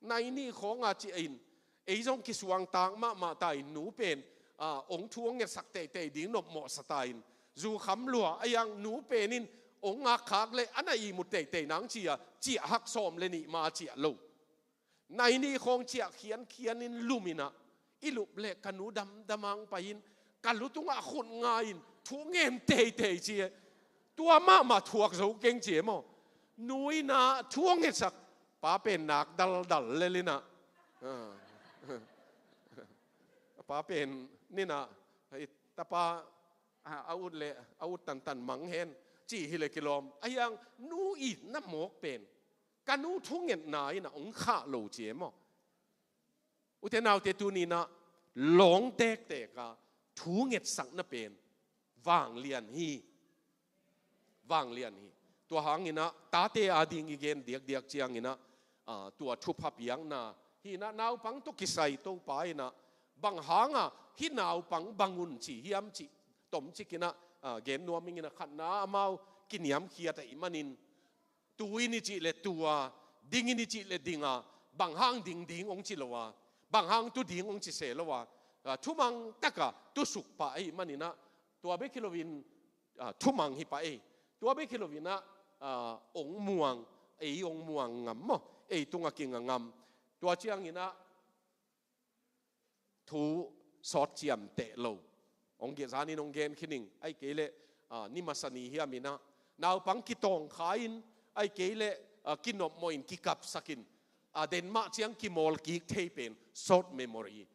Nai nih khawng a ciah in, ei zong kisuangtak mahmah ta in, nu pen, ah, hong thu hong ngetsak teitei ding nopmawhsa ta in, zukham lua a, a yang nu pen in Ong ngak khak le a na ihmut teitei nang ci-a ciah hak sawm le nih ma ciah lo. Nai ni khawng ciah khiankhian in lum in ah, i lup le ka nu damdam ang pai in, ka lu tungah khut nga in thu ngen teitei ci e. Tua mahmah thuak zo keng ci e maw. Nu in ah thu hong ngetsak, pa pen nak daldal lel in ah. Ah. Pa pen ni in ah, "Hei, tapa, ah, a ut le a ut tantan mang hen," ci hi le kilawm. Ahi hang nu i na mawk pen ka nu thungetna in ah hong khah lo ci e maw. Ute naute, tuni in ah lawng tektek a thu ngetsakna pen vanglian hi. Vanglian hi. Tua hang in ah tate a ding i gen diakdiak ciang in ah, ah, tua thupha piakna hi in ah, naupang tawh kisai Topa in ah bang hang a hih naupang bang un ci hiam cih tomcik in ah, ah, gen nuam ing in ah, khatna amau kiniamkhiat ahih manin, tu in i cih le tu a, ding in i cih le ding a, bang hang ding ding hong ci lo a, bang hang tu ding hong ci se lo a, ah, thumang tak a tu suk pah ahih manin ah, tua bek hi lo in, ah, thumang hi pah ei. Tua bek hi lo in ah, ah, hong muang, ei hong muang ngam maw, ei tung a kinga ngam. Tua ciang in ah thu sawt ciamteh lo. Hong gen, zan in hong gen khin ing, ahih kei leh, ah, ni masa ni hiam in ah, naupang kitawngkha in, ahih kei leh, ah, kinopmawh in kikapsak in, ah, den mah ciang kimawl kik thei pen short memory.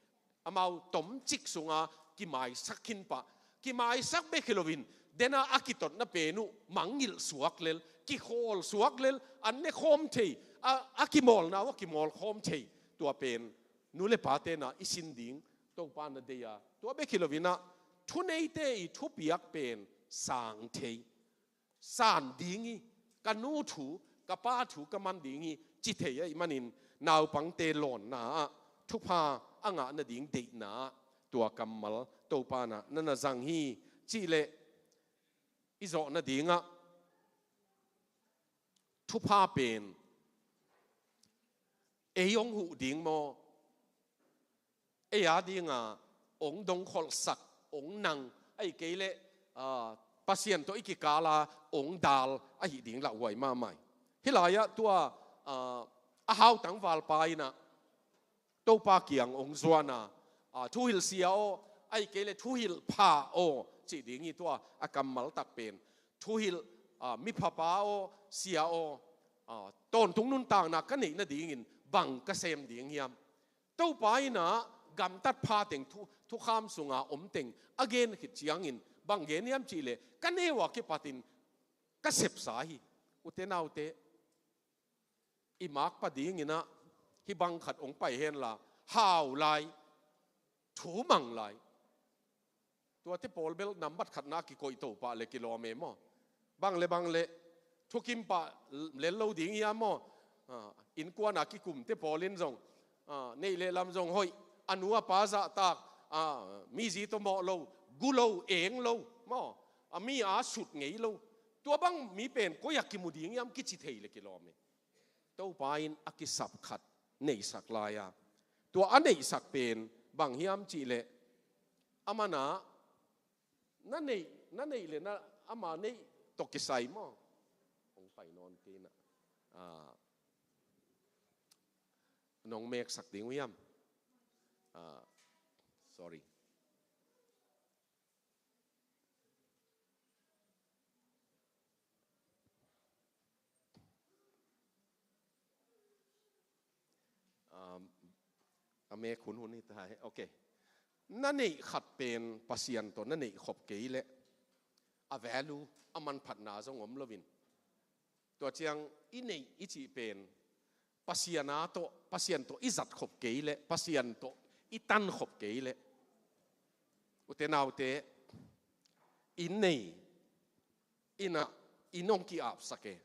Amau tomcik sung a kimaisak khin pah. Kimaisak bek hi lo in, den a a kitotna pen uh mangngilh suak lel, kikhawl suak lel, an ne khawm thei, a, a kimawlna uh a kimawl khawm thei. Tua pen nu le pate in ah i sin ding Topa na deih a. Tua bek hi lo in ah, thuneite i thupiak pen sang thei, san ding hi, ka nu thu, ka pa thu ka man ding hi, ci thei ahih manin, naupangte lawnna ah thupha a ngah nading deihna ah tua kammal Topa in ah na na zang hi. Cih leh i zawh nading ah thupha pen ei hong huh ding maw, ei a ding a hong dongkholhsak, hong nang, ahih kei leh, ah, Pasian tawh i kikal a hong dal ahih ding lauhuai mahmah hi. Hih lai ah tua, ah, a hau tangvalpa in ah Topa kiang hong zuan a, ah, thuhilh sia aw, ahih kei leh thuhilh pha aw, cih ding hi. Tua a kammal tak pen, thuhilh, ah, miphapa aw, sia aw, ah, tawntung nuntakna ka neih nadingin bang ka sem ding hiam? Topa in ah gamtat pha teng, thu, thukham sung a om teng a gen khit ciangin bang gen hiam cih leh, ka neu a kipat in ka sepsa hi. Ute naute, i makpa ding in ah hih bang khat hong pai hen la, hau lai, thu mang lai. Tuate pawl bel nambat khatna kikoih to pah le kilawm e maw. Bang le bang le thukim pah lel lo ding hiam maw. Ah, innkuan a kikumte pawl in zong, ah, neih le lam zong hoih, a nu a pa zahtak, ah, mizi tawh mawh lo, gu lo, eng lo maw, a mi a sut ngei lo, tua bang mi pen koi a kimu ding hiam kici thei le kilawm e. Topa in a kisap khat neihsak lai a, tua a neihsak pen bang hiam cih leh, a man ah na neih, na neih le na ama neih tawh kisai maw. Hong pai nawn kei in ah, ah, nong meksak ding uh hiam? Ah, sorry. Um, a mek hunhun hi ta hi. Ok. Na neih khat pen Pasian tawh na neih khop kei leh, a value, a manphatna zong om lo in. Tua ciang i neih i cih pen Pasian a tawh, Pasian tawh i zat khop kei leh, Pasian tawh i tan khop kei leh, ute naute, inn nei in ah, inn hong ki-apsak e.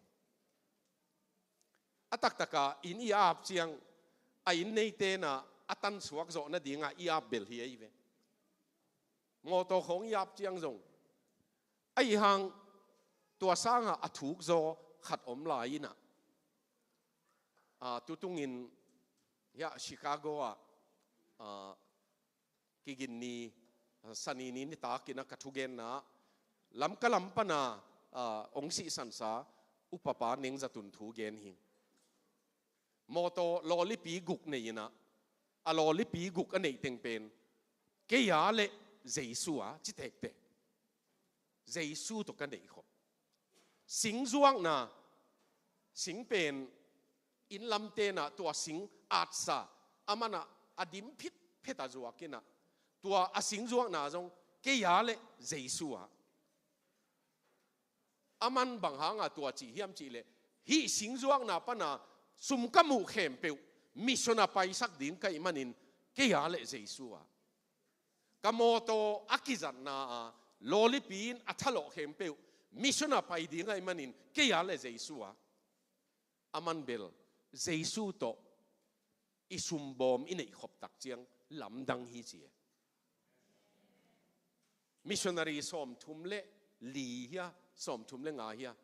A taktak a inn i ap ciang, a inn neite in ah a tansuak zawh nading a i ap bel hi ei ve. Mawtaw khawng i ap ciang zong, ahih hang tua sang a a thuk zaw khat om lai in ah, ah, tutungin hiah Chicago ah, ah, Kiginni, ah, Sani ni nitak in ah ka thugenna ah, Lamka lam pan a ah, hong sihsansa upapa Neng Za Tun thu gen hi. Mawtaw lawlipi guk nei in ah, a lawlipi guk a neih teng pen, "Kei a le Jesu a," ci tektek. "Jesu tawh ka neih khop." Singzuakna, sing pen inn lamte in ah tua sing atsa, a man ah a dim phitphet a zuak in ah, tua a singzuakna zong, "Kei a le Jesu a." A man bang hanga tua ci hiam cih leh, "Hih singzuakna pana sum ka muh khempeuh mission a paisak ding ka hih manin, kei a le Jesu a, ka mawtaw a kizatna a lawlipi in a thalawh khempeuh mission a pai ding ahih manin, kei a le Jesu a." A man bel Jesu tawh i sumbawm i neih khop tak ciang lamdang hi ci e. Missionary sawmthum le li hia, sawmthum le nga hia,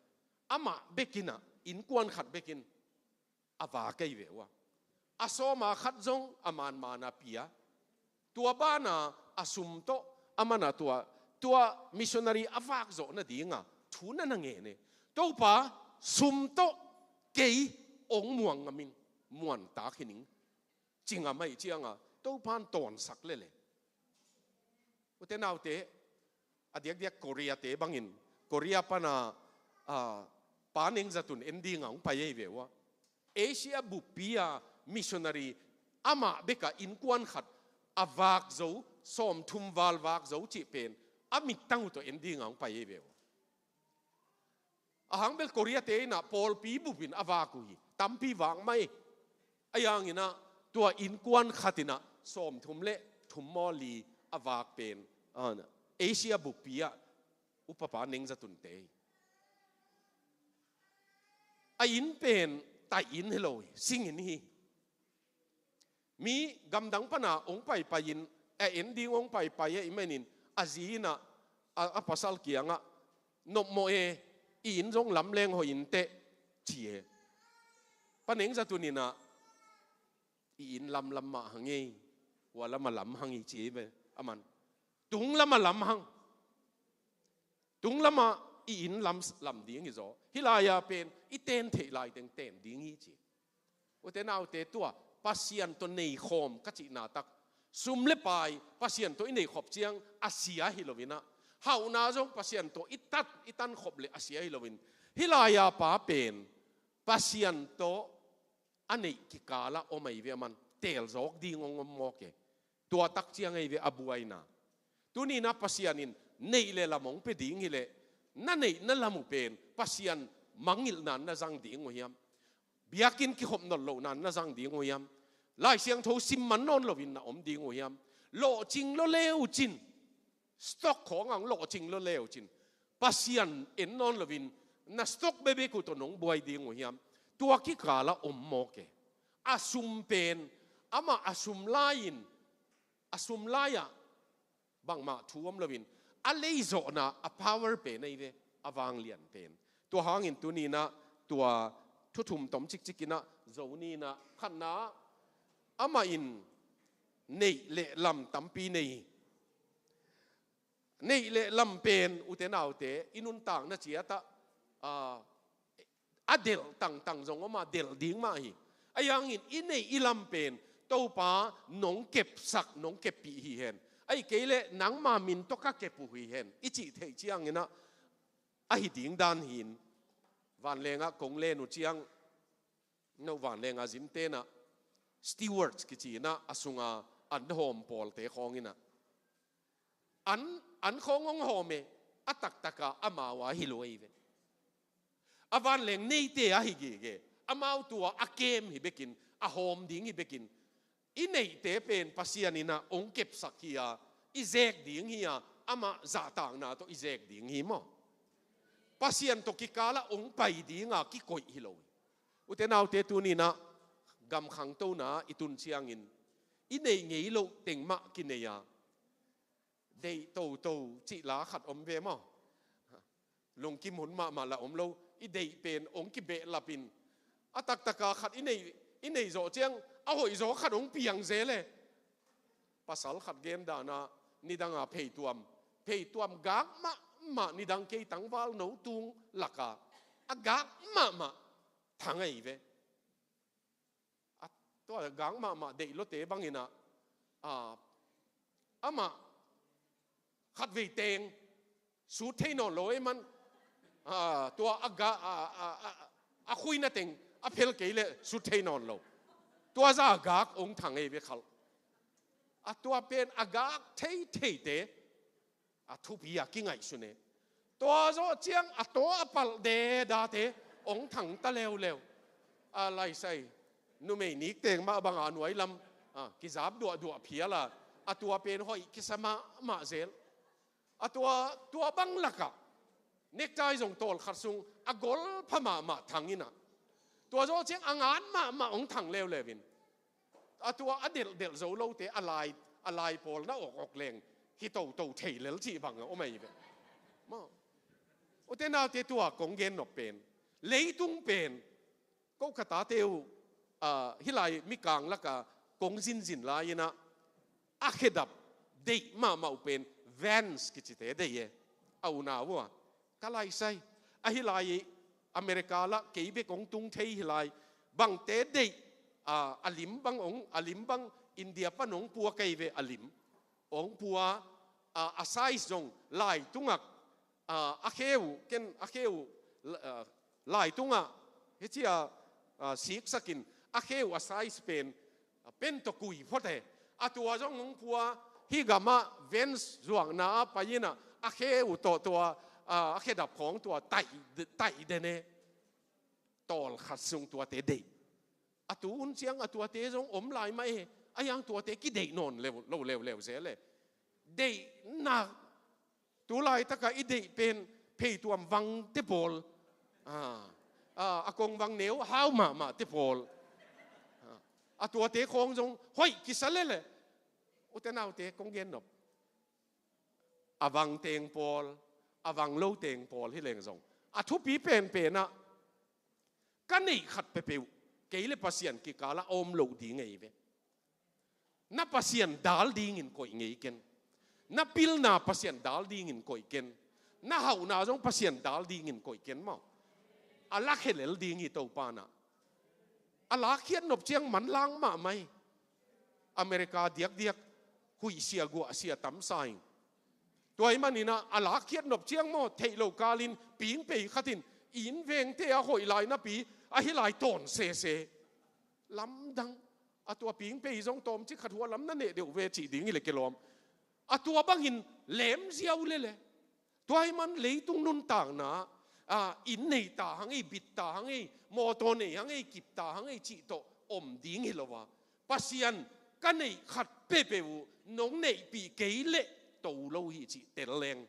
amah bek in ah, innkuan khat bek in a vak ahi ve uh a. A sawma khat zong a manman a pia. Tua bana a sum tawh, a man ah tua, tua missionary a vak zawh nadinga thu na na ngen e. "Topa, sum tawh kei hong muang ngam ing, muantak hi ning," ci ngam ahih cianga Topan tawnsak lel e. Ute naute, a diakdiak Korea-te bangin, Korea pana, ah, Pa Neng Za Tun en dinga hong pai ahi ve uh a. Asia buppi a missionary amah bek a innkuan khat a vak zo, sawmthum val vak zo cih pen a mittang uh tawh en dinga hong pai ahi ve uh a. A hang bel Korea-te in ah pawlpi bupin a vak uh hi, tampi vak mah e. Ahi hangin ah tua innkuan khat in ah sawmthum le thum maw, li a vak pen, ah, Asia buppi ah upapa Neng Za Tunte hi. A inn pen taih inn hi lo hi, sing inn hi. Mi gamdang pana hong paipai in, a en ding hong paipai ahih manin, a zi in ah, a, a pasal kiangah, "Nopmawh e, i inn zong lamleng hoih inteh," ci e. Pa Neng Za Tun in ah, "I inn lamlam mah hang e, hua lamah lam hang hi," ci e ve. A man, "Tung lamah lam hang. Tung lamah i inn lam, lam ding hi zaw. Hih lai-a pen i ten theih laiteng ten ding hi," ci. Ute naute, tua Pasian tawh neikhawm ka cihna tak, sum le pai Pasian tawh i neihkhop ciang a sia hi loin ah, hauhna zong Pasian tawh i tat, i tankhop leh a sia hi loin, hih lai-a pa pen Pasian tawh a neih kikalah om ahi ve, a man telzawk ding hong om mawk e. Tua tak ciang ahi ve a buaina. Tuni-in ah Pasian in neih le lam hong pia ding hileh, na neihna lam uh pen Pasian mangngilhna-in na zang ding uh hiam? Biakinn kikhop nawn lohna-in na zang ding uh hiam? Lai Siangtho sim man nawn loin na om ding uh hiam? Lawhcing lua le uh cin, stock khawng hong lawhcing lua le uh cin, Pasian en nawn loin na stock bekbek uh tawh nong buai ding uh hiam? Tua kikalah om mawk e. A sum pen, amah a sum lai-in, a sum lai-ah bangmah thu om loin, a leizawhna, a power pen ahi ve, a vanglian pen. Tua hangin tuni-in ah tua thu thum tom cikcik in ah zo ni. In ah khatna, amah in neih le lam tampi nei hi. Neih le lam pen, ute naute, i nuntakna ciat ah, ah, a delh tangtang zong om a, delh ding mah hi. Ahi hangin i neih i lam pen Topa nong kepsak, nong keppih hi hen. Ahih kei leh nangma min tawh ka kep uh hi hen, i cih theih ciangin ah, ahi ding dan hi-in, vanlengah kong len uh ciang, no vanlenga zinte in ah, stewards kici in ah, a sunga an hawm pawlte khawng in ah, an, an khawng hong hawm e, a taktaka amau a hi lo ahi ve. A vanleng neite a hi gige, amau tua a kem hi bekin, a hawm ding hi bekin, i neihte pen Pasian in ah hong kepsak hi a, i zek ding hi a, amah zahtakna tawh i zek ding hi maw? Pasian tawh kikalah hong pai dinga kikoih hi lo hi. Ute naute, tuni-in ah gam khangtona i tun ciangin, i neih ngei loh teng mah kinei a, deih toto cih la khat om ve maw? Lungkim hun mahmah lah om lo, i deih pen hong kibehlapin, a taktaka khat i neih, i neih zawh ciang, a hoihzaw khat hong piang zel e. Pasal khat gen dan ah, nidanga pheituam, pheituam gak mah, mah nidang kei tangval no tung laka a gak mahmah thang ahi ve. A, tua gak mahmah deih lote bangin ah, a, amah khatvei teng sut thei nawn lo ei man, a, tua a ga, a, a, a, a khuina teng a phel kei leh sut thei nawn lo. Tua za a gak ong thang ei ve khalh. A tua pen a gak thei theite a thupi a kingaihsun e. Tua zawh ciang a taw a palh dedate ong thang ta leuleu. A laisai numei nik teng mah banga nuai lam, a, kizap duahduah phial a, a tua pen hoih kisa mahmah zel. A tua, tua bang lakah nektai zong tawlkhat sung a gol pha mahmah thang in ah, tua zawh ciang a ngat mahmah ong thang leuleu in, a tua a delhdelh zo lote a lai, a lai pawl na awkawk leng hi toto thei lel cih bang a om ahi ve. Maw, ute naute, tua kong gen nop pen, leitung pen, ko khatate uh, a, hih lai mikang laka kong zinzin lai in ah, a khedap deih mahmah uh pen Vance kicite deih e. A unau uh a, ka laisai, a hih lai America lah kei bek ong tung thei hih lai bangte deih, a, a lim bang ong, a lim bang India pan ong pua kei ve a lim. Ong pua, a, a size zong lai tungah, a, a kheu, ken a kheu, a, lai tungah, hici a, a, siksakin, a kheu a size pen, a, pen tawh kui phot e. A tua zong ong pua, hih gamah Vance zuakna ah pai in ah, a kheu tawh tua, a, a khedap khawng tua taih, taih den e. Tawlkhat sung tuate deih. A tu un ciang a tuate zong om lai mah e. A hiang tuate kideih nawn lo leuleu zel e. Deihnak, tu laitaka i deih pen pheituam vangte pawl, a, a, a kong vang neu hau mahmahte pawl, a, a tuate khawng zong hoih kisa lel e. Ute naute, kong gen nop, a vang teng pawl, a vang lo teng pawl hi leng zong, a thupi penpen ah, ka neih khat peuhpeuh kei le Pasian kikalah a om loh ding ahi ve. Na Pasian dal dingin koih ngei ken. Na pilna Pasian dal dingin koih ken. Na hauhna zong Pasian dal dingin koih ken maw. A lakhia lel ding hi Topa in ah. A lakkhiat nop ciang manlang mahmah hi. America diakdiak huih sia guah sia tamsa in. Tua ahih manin ah, a lakkhiat nop ciang maw, theih lo kalin pingpei khatin inn vengte a hoih lai napi, a hih lai tawn sese. Lamdang. A tua pingpei zong tawmcik khat hua lam na neh deuh ve cih ding hi le kilawm. A tua bangin lemziau lel e. Tua ahih man leitung nuntakna, a, inn nei ta hang ei, bit ta hang ei, mawtaw nei hang ei, kip ta hang ei cih tawh om ding hi lo a, Pasian ka neih khat peuhpeuh uh nong neihpih kei leh to lo hi cih tel leng.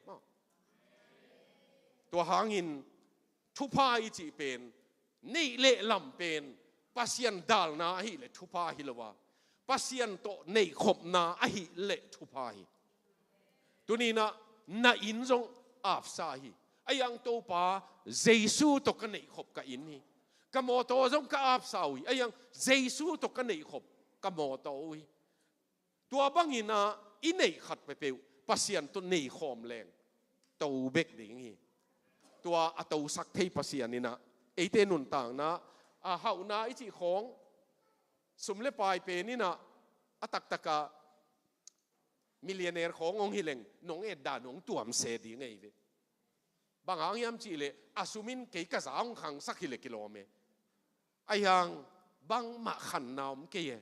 Tua hangin thupha i cih pen, neih le lam pen Pasian dalna ahih leh thupha hi lo a, Pasian tawh neihkhopna ahih leh thupha hi. Tuni-in ah na inn zong apsa hi. A hiang Topa, Jesu tawh ka neihkhop ka inn hi. Ka mawtaw zong ka apsa uh hi. A hiang Jesu tawh ka neihkhop ka mawtaw uh hi. Tua bangin ah i neih khat peuhpeuh Pasian tawh neikhawm leng to bek ding hi. Tua a tosak thei Pasian in ah eite nuntakna, a hauhna i cih khawng, sum le pai pen in ah a taktakah millionaire khawng hong hi leng nong etdan hong tuamse ding ahi ve. Bang hang hiam cih leh a sum in kei ka za hong khangsak hi leh kilawm e. A hiang bangmah khanna om kei e.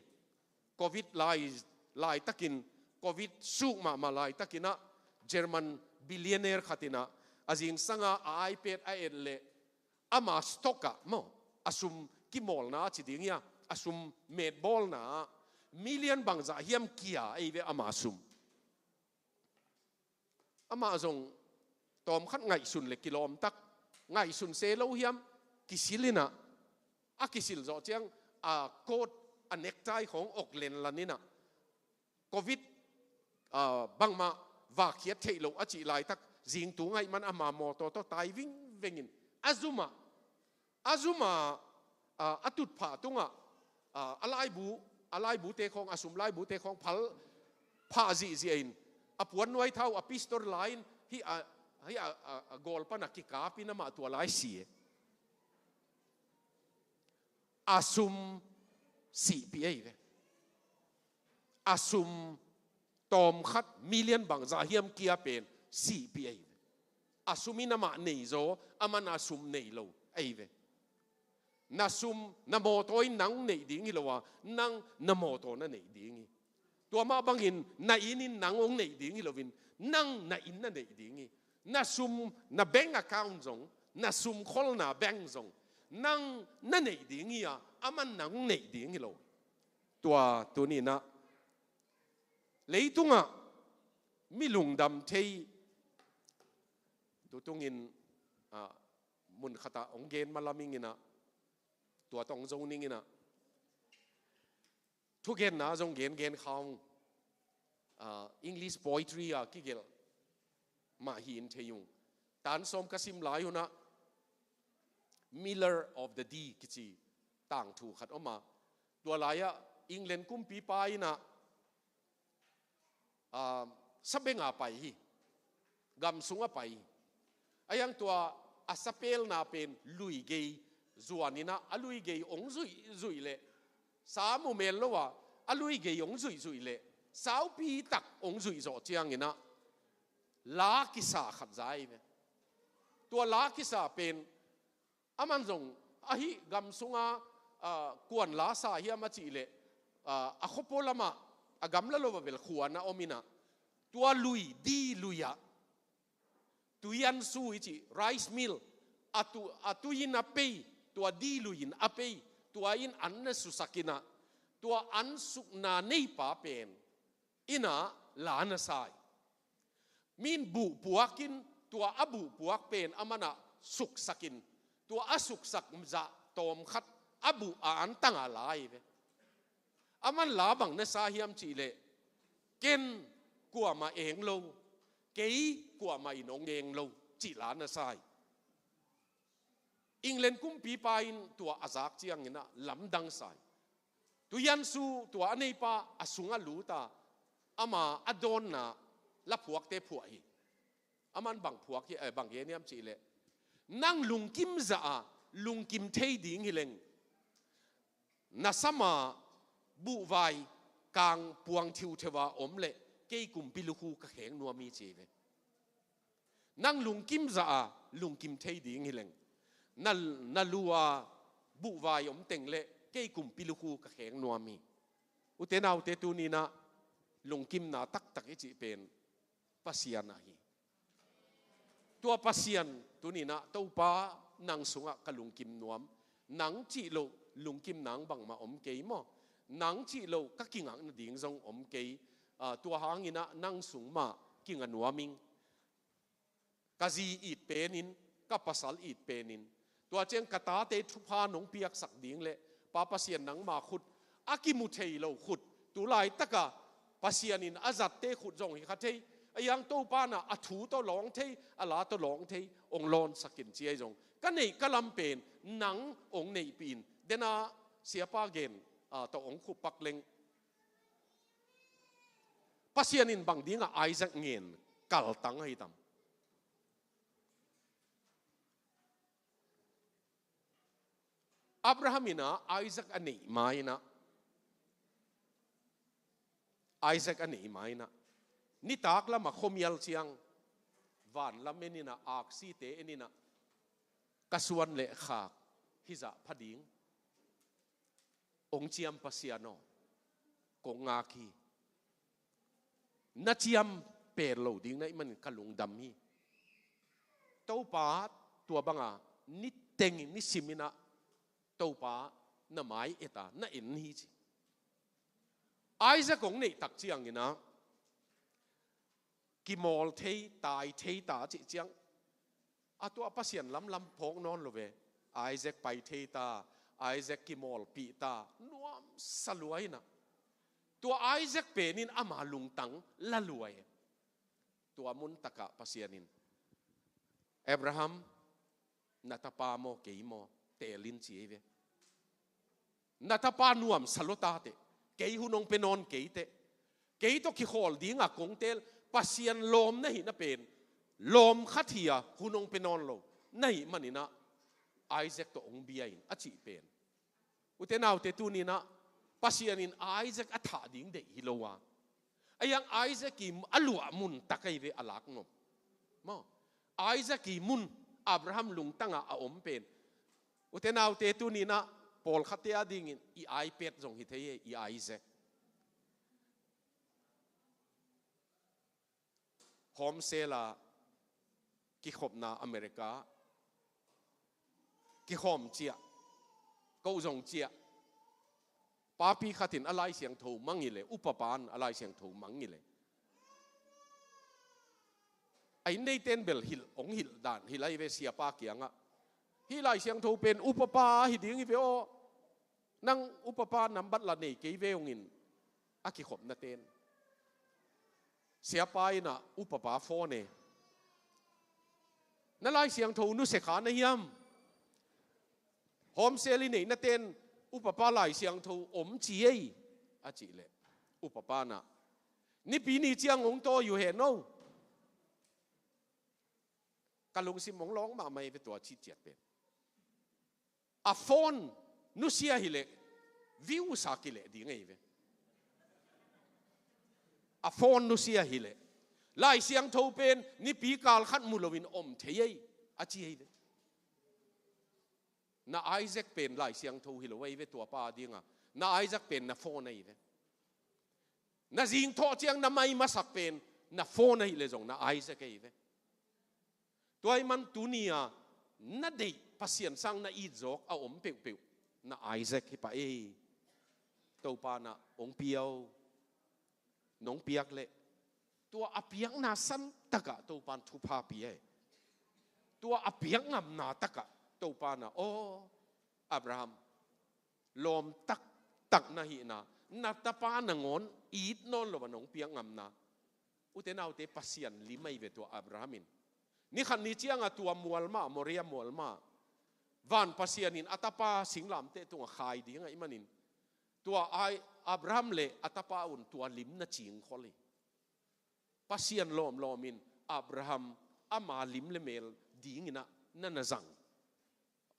Covid lai, laitakin, Covid suk mahmah laitakin ah German billionaire khat in ah a zingsanga a iPad a et leh ama stock ah maw, a sum kimawlna a ci ding hia, a sum metbawlna ah million bangzah hiam kia ahi ve ama sum. Amah zong tawmkhat ngaihsun le kilawmtak, ngaihsun se lo hiam, kisil in ah, a kisil zawh ciang a coat, a necktie khawng awk lenlan in ah, Covid, ah, bangmah vakkhiat theih loh a cih laitak, zingtung ahih man ama mawtaw tawh tai vingveng in a zum ah, a zum a, a, a tutphah tungah, a, a laibu, a laibute khawng, a sum laibute khawng phal phah zihziah in, a puannuai thau, a pistol la in, hih a Hei, a, a, a gawl pana kikapin amah tua lai si e. A sum sihpih ahi ve. A sum tawmkhat million bangzah hiam kia pen sihpih ahi ve. A sum in amah nei zaw, aman a sum nei lo ahi ve. Na sum, na mawtaw in nang neih ding hi lo a, nang na mawtaw na neih ding hi. Tua mah bangin na inn in nang hong neih ding hi loin, nang na inn na neih ding hi. Na sum, na bank account zong, na sum kholna bank zong, nang na neih ding hi a, aman nang hong neih ding hi lo. Tua tuninah leitungah mi lungdam thei, tutungin, ah, munkhatah hong gen malam inginah, tua tawh hong zo ninginah, thugenna zong gengen kha ung. Ah, English poetry a kigelh mah hi in thei ung. Tan sawm ka sim lai hunah Miller of the Dee kici tangthu khat om a, tua lai-ah England kumpipa inah, ah, sabenga pai hi. Gam sungah pai hi. A hiang tua a sapelna pen luigei zuaninah, a luigei hong zuihzuih leh, sa mu mel lo a, a luigei hong zuihzuih leh, saupi tak hong zuih zawh cianginah la kisa khat za hi ve. Tua la kisa pen aman zong ahi gam sunga, ah, kuan la sa hiam a cih leh, ah, a khuapua lamah a gamla lo a bel khuan a om inah, tua lui, dii lui-ah, tuiansu i cih, rice mill, a tu, a tui in a pei, tua dii lui in a pei, tua in an na susak inah, tua an sukna neipa pen inah la na sa hi. Mi in buh puakin, tua a buh puak pen amanah suksakin, tua a suksak zah tawmkhat a buh a antanga la hi ve. Aman la bang na sa hiam cih leh, ken kuamah eng lo, kei kuamah in hong eng lo, cih la na sa hi. England kumpipa in tua a zak cianginah lamdang sa hi. Tuiansu tua a neipa a sungah lut a, ama a dawnna la phuakte phuah hi. Aman bang phuak hi, eh, bang gen hiam cih leh, nang lungkim zah a lungkim thei ding hi leng, na sama buhvai kang puang thiutheu a om leh kei kumpi lukhu ka kheng nuam hi, ci hi ve. Nang lungkim zah a lungkim thei ding hi leng, na, na lu a buhvai om teng leh kei kumpi lukhu ka kheng nuam hi. Ute naute, tuninah lungkimna taktak i cih pen Pasian ahi. Tua Pasian tuninah, Topa, nang sungah ka lungkim nuam. Nang cih loh lungkim nang bangmah om kei maw. Nang cih loh ka kingak nading zong om kei. Ah, tua hanginah nang sung mah kinga nuam ing. Ka zi it penin, ka pasal it penin, tua ciang ka tate thupha nong piaksak ding leh, Pa Pasian, nangma khut, a kimu thei lo khut, tu laitaka Pasian in a zatte khut zong hi kha thei, a hiang Topa na a thu tawh lawng thei, a la tawh lawng thei, hong lawnsakin, ci ahi zong, ka neih ka lam pen nang hong neihpih in. Dena siapa gen, ah, tawh hong khup pak leng, Pasian in bang dingah Isaac ngen kaltang ahi tam? Abraham inah Isaac a neih ma inah, Isaac a neih ma inah, nitak lamah khuamial ciang vanlam en inah, aksite en inah, ka suan le khak hizah pha ding. Hong ciam Pasian aw, kong ngak hi. Na ciam pen lo ding na hih manin ka lungdam hi. Topa, tua banga niteng nisiminah Topa na mai eta na en hi, ci. Isaac hong neih tak cianginah kimawl thei, tai thei ta cih ciang, a tua Pasian lamlam phawk nawn lo ve. Isaac pai thei ta, Isaac kimawlpih ta, nuamsa lua inah. Tua Isaac penin ama lungtang la lua e. Tua muntakah Pasian in, Abraham, na tapa maw, kei maw, teel in, ci hi ve. Na tapa nuamsa lua ta teh, kei hun hong pia nawn kei teh, kei tawh kikhawl dinga kong teel, Pasian lawm na hihna pen lawm khat hi a hun hong pia nawn lo na hih manin ah Isaac tawh hong bia in a cih pen, ute naute, tuni-in ah Pasian in Isaac a thah ding deih hi lo a, a hiang Isaac i a luah mun tak ahi ve a lak ngawm. Maw, Isaac i mun, Abraham lungtang ah a om pen, ute naute, tuni-in ah pawlkhatte a dingin i iPad zong hi thei hi, i Isaac. Home cell a kikhopna America, kikhawm ciah, ko zong ciah, papi khat in a Lai Siangtho mang hi leh, upapa in a Lai Siangtho mang hi leh, a inn neite in bel hilh, hong hilh dan hilh ahi ve, siapa kiangah, hih Lai Siangtho pen upapa hi ding hi ve aw, nang upapa nambat la nei kei ve, hong in a kikhopnate in. Siapa in ah upapa phone e, na Lai Siangtho nusia kha na hiam? Home cell i neihnate in upapa Lai Siangtho om ci ei, a cih leh, upapa in ah, Nipi ni ciang hong tawi uh hen aw. Ka lungsim hong lawng mahmah hi ve tua cih ciat pen. A phone nusia hi leh, views a kileh ding ahi ve. A phone nusia hi leh, Lai Siangtho pen nipi kal khat mu loin om thei ei, a ci ahi ve. Na Isaac pen Lai Siangtho hi lo ahi ve, tua pa a dingah na Isaac pen na phone ahi ve. Na zingthawh ciang na mai masak pen na phone ahih leh zong na Isaac ahi ve. Tua ahih man tuni-a na deih Pasian sang na it zawk a om peuhpeuh na Isaac hi pah ei. Topa in ah hong pia aw. Nong piak leh, tua a piakna santak ah Topa in thupha pia ei. Tua a piak ngamna tak ah Topa in ah, aw Abraham, lawm taktak na hihna, na tapa nangawn it nawn lo a nong piak ngamna. Ute naute, Pasian lim ahi ve tua Abraham in. Ni khat ni ciang a tua mual mah, Moria mual mah, van Pasian in a tapa singlamteh tungah khai ding ahih manin, tua ai Abraham leh a tapa un tua lim na cingkhol hi. Pasian lawmlawm in Abraham ama lim le mel dingin ah na na zang.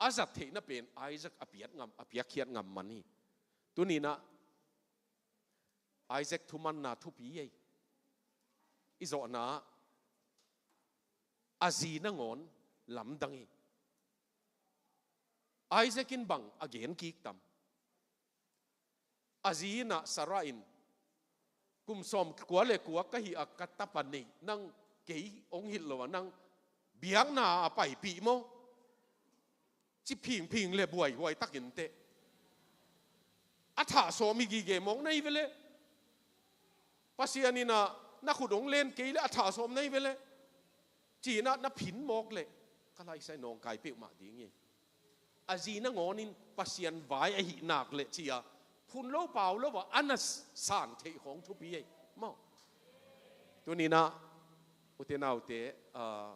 A zat theihna pen Isaac a piak ngam, a piakkhiat ngam man hi. Tuni-in ah Isaac thumanna thupi ei. I zawhna ah a zi nangawn lamdang hi. Isaac in bang a gen kik tam? A zi in ah Sarah in, kum sawmkua le kua ka hih a ka tapa neih nang kei hong hilh lo a nang biakna a paipih maw? Ci phingphing le buaihuai takin teh. A thah sawm hi gige mawk na hi ve leh. Pasian in ah na khut hong len kei leh a thah sawm na hi ve leh. Ci-in ah na phin mawk leh ka laisai nawngkai peuhmah ding hi. A zi nangawn in Pasian vai ahih nak leh ci-a phun lo pau lo a a na san theih khawng thupi ei. Maw? Tuni-in ah ute naute, ah,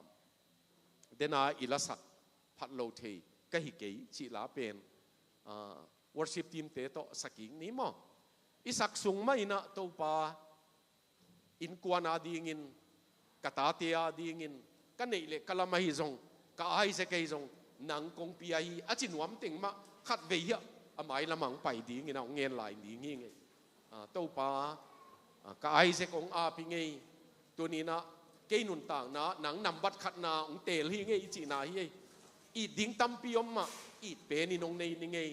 dena i lasak phat lo thei ka hi kei cih la pen, ah, worship team te tawh sa kik ni maw? I sak sung mah in ah Topa, innkuan a dingin, ka tate a dingin, ka neih le ka lam ahi zong, ka Isaac ahi zong nang kong pia hi, a ci nuam teng mah khatvei hiah a mailam ah hong pai dingin ah hong ngen lai ding hi ing ei. Ah, Topa, ah, ka Isaac hong ap ing ei. Tuni-in ah kei nuntakna nang nambat khatna hong teel hi ing ei i cihna hi ei. It ding tampi om mah, it penin hong nei ning ei,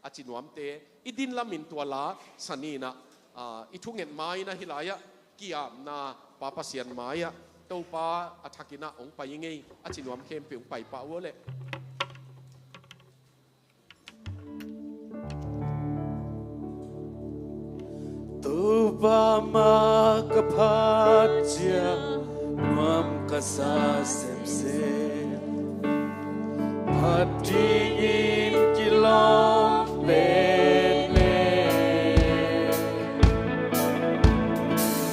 a ci nuamte. I din lamin tua la sa ni-in ah, ah, i thunget ma-in ah hih lai-ah ki-apna Pa Pasian mai-ah Topa a thakin ah hong pai ing ei, a ci nuam khempeuh hong pai pah uh leh. Topa mah ka phat ciang nuam ka sa semsem, phat dingin kilawm penpen.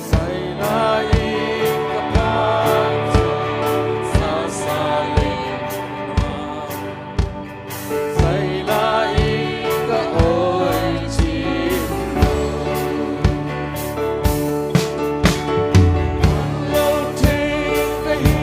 Sai lai-in ka phat ciang sa sa leng nuam, sai lai-in ka hoih cih lo. Lo thei ka hi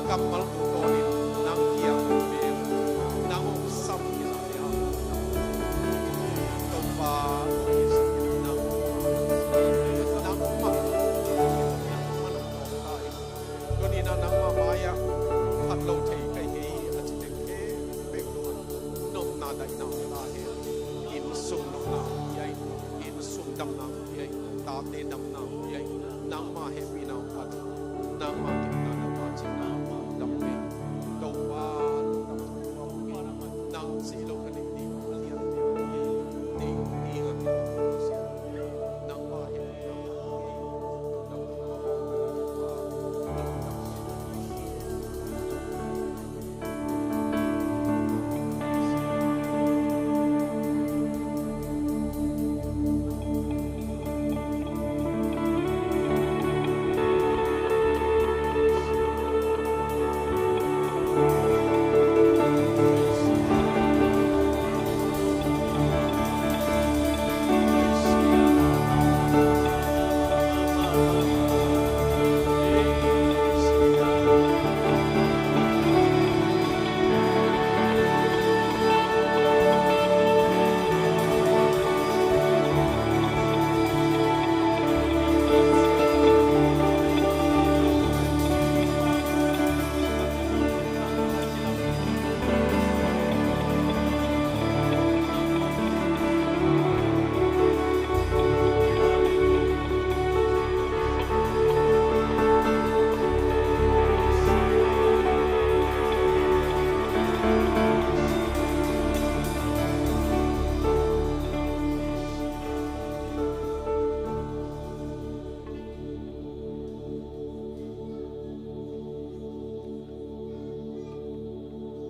Kammal tungtawnin nang kiang hong bel, nang hong sam hi zah le ah, Topa, hong hi zah nang, nang mah, nang mah nong tawng ta hi. Tuni-in ah nangmah mai-ah phat lo thei ka hi a ci teng khempeuh tungah nopna daihna hong ta hen. Innsung nopna hong pia in, innsung damna hong pia in, tate damna hong pia in, nangmah hehpihna hong pan, nangmah kepna, nangmah cihna hong dam kei. Topa, nang cih lo ka neih ding a lian ding, neih ding a, nangmah hehpihna hong pia in.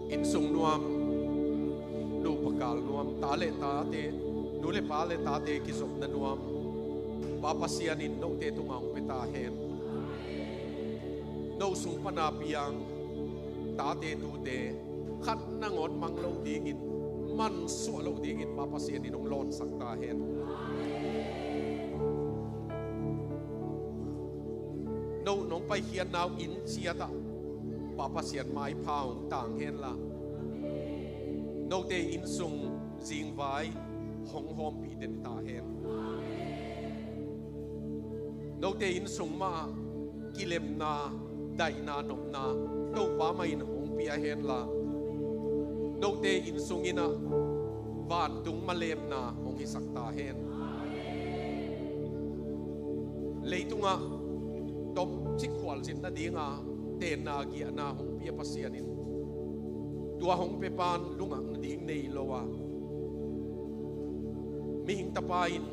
Innsung nuam, nupa kal nuam, ta le tate, nu le pa le tate kizopna nuam, Pa Pasian in note tungah hong pia ta hen. No sung pana piang tate tute khat nangawn mang lo dingin, mansuah lo dingin Pa Pasian in hong lawnsak ta hen. No nong paikhiatna uh inn ciat ah Pa Pasian maipha hong tang hen la, note innsung zingvai hong hawmpih den ta hen. Note innsung mah ah kilemna, daihna, nopna Topa mah in hong pia hen la, note innsung in ah vantung malemna hong hisak ta hen. Leitungah tomcik khualzin nadinga tenna, giahna hong pia Pasian in, tua hong pia pan lungngak nading nei lo a, mihing tapa in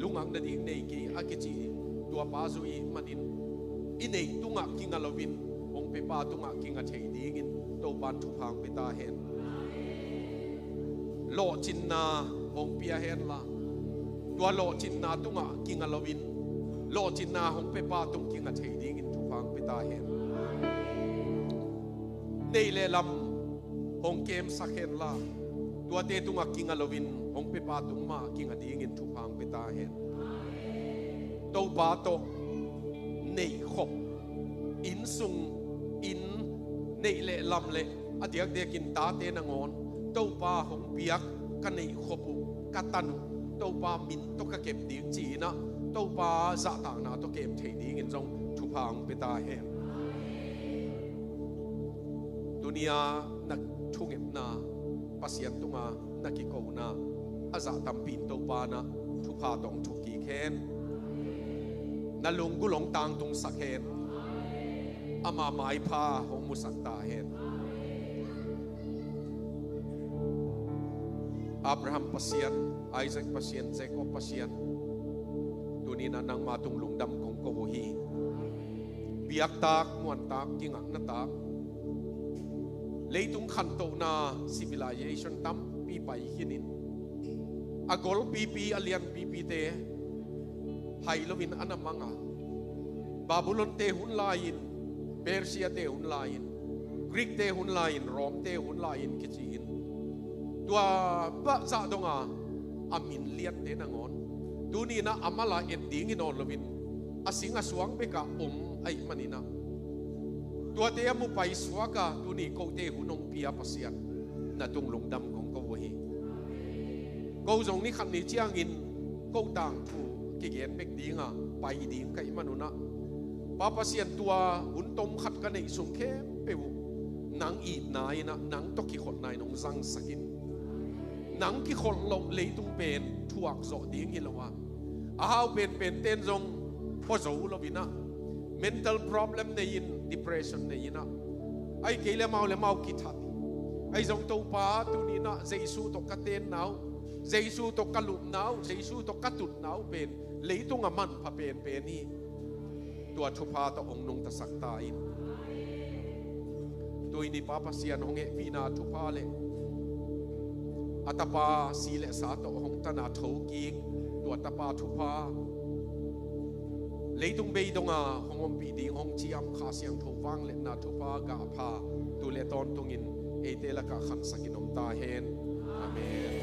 lungngak nading nei kei a kici tua pa zui manin, i neih tungah kinga loin hong pia pa tungah kinga thei dingin Topa in thupha hong pia ta hen. Lawhcinna hong pia hen la, tua lawhcinna tungah kinga loin lawhcinna hong pia pa tung kinga thei dingin thupha hong pia ta hen. Neih le lam hong kemsak hen la, tuate tungah kinga loin hong pia pa tung mah kinga dingin thupha hong pia ta hen. Topa tawh neihkhop, innsung, inn, neih le lam le a diakdiakin tate nangawn Topa hong piak ka neihkhop uh, ka tan uh, Topa min tawh ka kem ding ci-in ah Topa zahtakna tawh kem thei dingin zong thupha hong pia ta hen. Tuni-a na thungetna, Pasian tunga na kikona a zah tampi in Topa in ah thupha tawh hong thuk kik hen. Na lunggulh hong tangtungsak hen. Ama maipha hong musak ta hen. Abraham Pasian, Isaac Pasian, Jacob Pasian, tuni-in ah nangma tung lungdam kong ko uh hi. Biaktak, muantak, kingaknatak, leitung khantohna civilization tampi pai khinin, a golpipi, a lianpipite hai loin a na mang a, Babylonte hun lai-in, Persiate hun lai-in, Greekte hun lai-in, Romte hun lai-in kici-in, tua bangzah donga a min liante nangawn tuni-in ah a mal ah et ding hi nawn loin, a sing a suang bekah om ahih manin ah, Tuate a mu paisuak a tuni kote hun hong pia Pasian, na tung lungdam kong ko uh hi. Ko zong ni khat ni ciangin ko tangthu kigen bek dinga pai ding ka hih manun ah, Pa Pasian, tua hun tom khat ka neih sung khempeuh uh nang itna in ah, nang tawh kikholhna in hong zangsak in. Nang kikholh loh leitung pen thuak zawh ding hi lo a, a hau penpen ten zong pua zo lo in ah, mental problem nei in, depression nei in ah, ahih kei leh amau leh amau kithat hi. Ahi zong Topa, tuni in ah Jesu tawh ka tenna uh, Jesu tawh ka lupna uh, Jesu tawh ka tutna uh pen leitung a manpha penpen hi. Tua thupha tawh hong nungtasak ta in. Tuni Pa Pasian, hong hehpihna thupha leh a Tapa si leh sa tawh hong tana thokik tua Tapa thupha, leitung bei donga hong ompih ding hong ciam Kha Siangtho vangliatna thupha gahpha tu leh tawntungin eite lakah khansakin om ta hen. Amen.